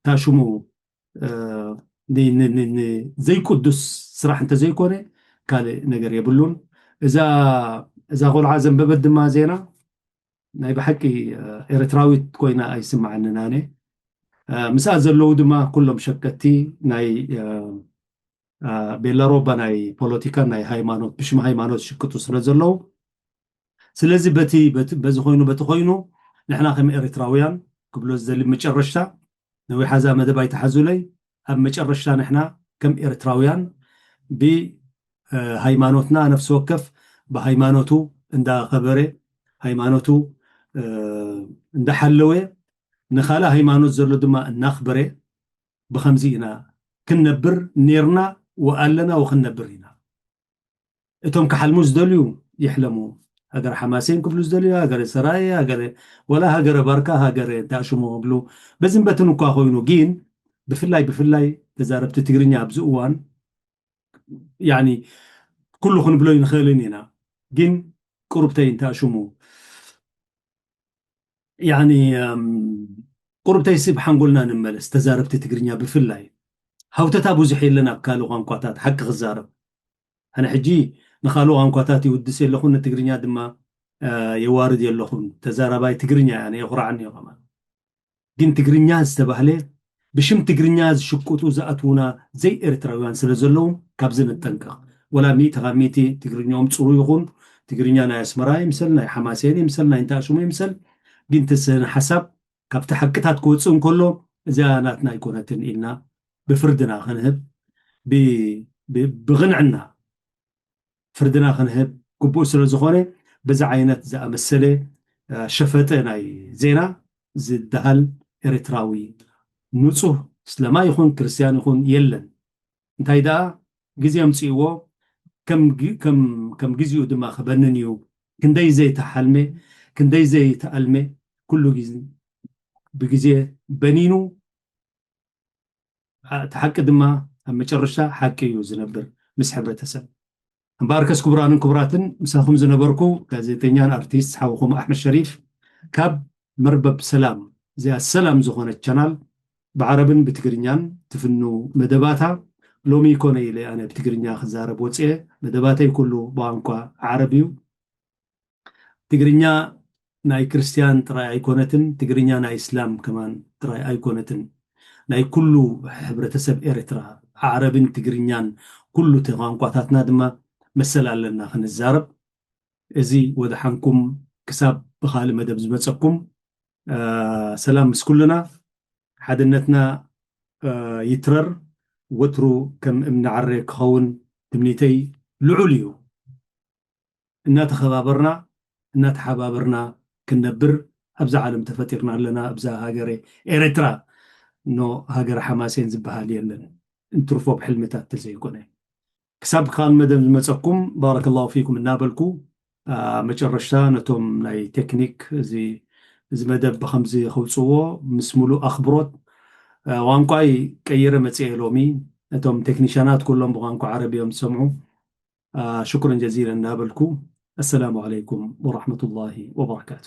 ታሽሙ ዘይቅዱስ ስራሕ እንተዘይኮነ ካልእ ነገር የብሉን። እዛ ቆልዓ ዘንበበት ድማ ዜና ናይ ብሓቂ ኤርትራዊት ኮይና ኣይስምዓንን ኣነ። ምስኣ ዘለዉ ድማ ኩሎም ሸቀቲ ናይ ቤላሮባ ናይ ፖለቲካ ናይ ሃይማኖት ብሽም ሃይማኖት ዝሽቅጡ ስለ ዘለዉ ስለዚ በቲ በዚ ኮይኑ በቲ ኮይኑ ንሕና ከም ኤርትራውያን ክብሎ ዝደሊ መጨረሽታ ነዊሓ እዛ መደብ ኣይትሓዙለይ ኣብ መጨረሽታ ንሕና ከም ኤርትራውያን ብሃይማኖትና ነፍሲ ወከፍ ብሃይማኖቱ እንዳኸበረ ሃይማኖቱ እንዳሓለወ ንኻልእ ሃይማኖት ዘሎ ድማ እናኽበረ፣ ብኸምዚ ኢና ክንነብር ኔርና፣ ወኣለና ወክንነብር ኢና። እቶም ክሓልሙ ዝደልዩ ይሕለሙ። ሃገረ ሓማሴን ክብሉ ዝደልዩ፣ ሃገረ ሰራየ፣ ሃገረ፣ ወላ ሃገረ ባርካ፣ ሃገረ እንታሽሞ ክብሉ፣ በዝን በትን እኳ ኮይኑ፣ ግን ብፍላይ ብፍላይ ተዛረብቲ ትግርኛ ኣብዚ እዋን፣ ያኒ፣ ኩሉ ክንብሎ ይንኽእልን ኢና፣ ግን ቁሩብተይ እንታሽሙ፣ ያኒ፣ እም፣ ቁሩብተይ ስብ ሓንጎልና ንመለስ። ተዛረብቲ ትግርኛ ብፍላይ ሃውተታ ብዙሕ የለን ኣብ ካልእ ቋንቋታት፣ ሓቂ ክዛረብ። ኣነ ሕጂ ንኻልእ ቋንቋታት ይውድስ የለኹን፣ ንትግርኛ ድማ፣ እ፣ የዋርድ የለኹን። ተዛራባይ ትግርኛ እያ፣ ኣነ የኹርዓኒ እዩ ከማን። ግን ትግርኛ ዝተባህለ፣ ብሽም ትግርኛ ዝሽቅጡ ዝኣትዉና ዘይኤርትራውያን ስለ ዘለዉ፣ ካብዚ ንጠንቀቕ። ወላ ሚእቲ ካብ ሚእቲ ትግርኛኦም ጽሩ ይኹን፣ ትግርኛ ናይ ኣስመራ ይምሰል፣ ናይ ሓማሴን ይምሰል፣ ናይ እንታሽሙ ይምሰል፣ ግን እቲ ስነ ሓሳብ ካብቲ ሓቅታት ክወጽእ እንከሎ፣ እዚኣ ናትና ኣይኮነትን ኢልና ብፍርድና ክንህብ፣ ብ-፣ ብ-፣ ብቕንዕና ፍርድና ክንህብ ግቡእ ስለ ዝኾነ፣ በዚ ዓይነት ዝኣመሰለ፣ እ፣ ሸፈጠ ናይ ዜና ዝደሃል ኤርትራዊ ንጹህ ስለማ ይኹን ክርስትያን ይኹን የለን። እንታይ ደኣ ግዜ ኣምጽእዎ፣ ከም ግ-፣ ከም፣ ከም ግዜኡ ድማ ክበንን እዩ። ክንደይ ዘይተሓልመ፣ ክንደይ ዘይተኣልመ፣ ኩሉ ግዜ ብግዜ በኒኑ፣ አ-፣ እቲ ሓቂ ድማ ኣብ መጨረሻ ሓቂ እዩ ዝነብር ምስ ሕብረተሰብ። እምበኣርከስ ክቡራንን ክቡራትን፣ ምሳኹም ዝነበርኩ ጋዜጠኛን ኣርቲስት ሓውኹም ኣሕመድ ሸሪፍ ካብ መርበብ ሰላም፣ እዚኣ ሰላም ዝኾነት ቻናል ብዓረብን ብትግርኛን ትፍኑ መደባታ። ሎሚ ኮነ ኢለ ኣነ ብትግርኛ ክዛረብ ወፅኤ፣ መደባተይ ኩሉ ብቋንቋ ዓረብ እዩ። ትግርኛ ናይ ክርስትያን ጥራይ ኣይኮነትን፣ ትግርኛ ናይ እስላም ከማን ጥራይ ኣይኮነትን። ናይ ኩሉ ሕብረተሰብ ኤርትራ፣ ዓረብን ትግርኛን ኩሉ እቲ ቋንቋታትና ድማ መሰል ኣለና ክንዛረብ። እዚ ወደሓንኩም ክሳብ ብኻልእ መደብ ዝመጸኩም፣ እ፣ ሰላም ምስ ኩልና፣ ሓድነትና፣ እ፣ ይትረር፣ ወትሩ ከም እምኒ ዓረ ክኸውን ትምኒተይ ልዑል እዩ። እናተኸባበርና፣ እናተሓባበርና ክንነብር ኣብዛ ዓለም ተፈጢርና ኣለና፣ ኣብዛ ሃገረ ኤርትራ። ኖ ሃገረ ሓማሴን ዝበሃል የለን፣ እንትርፎ ብሕልምታት ተዘይኮነ። ክሳብ ካልእ መደብ ዝመጸኩም፣ ባረከላሁ ፊኩም እናበልኩ፣ አ፣ መጨረሽታ ነቶም ናይ ቴክኒክ እዚ፣ እዚ መደብ ብኸምዚ ከውጽዎ ምስ ሙሉእ ኣኽብሮት፣ አ፣ ቋንቋይ ቀይረ መጽኤ ሎሚ። ነቶም ቴክኒሻናት ኩሎም ብቋንቋ ዓረብ እዮም ዝሰምዑ። አ፣ ሽኩረን ጀዚለን እናበልኩ፣ ኣሰላሙ ዓለይኩም ወራሕመቱላሂ ወበረካቱ።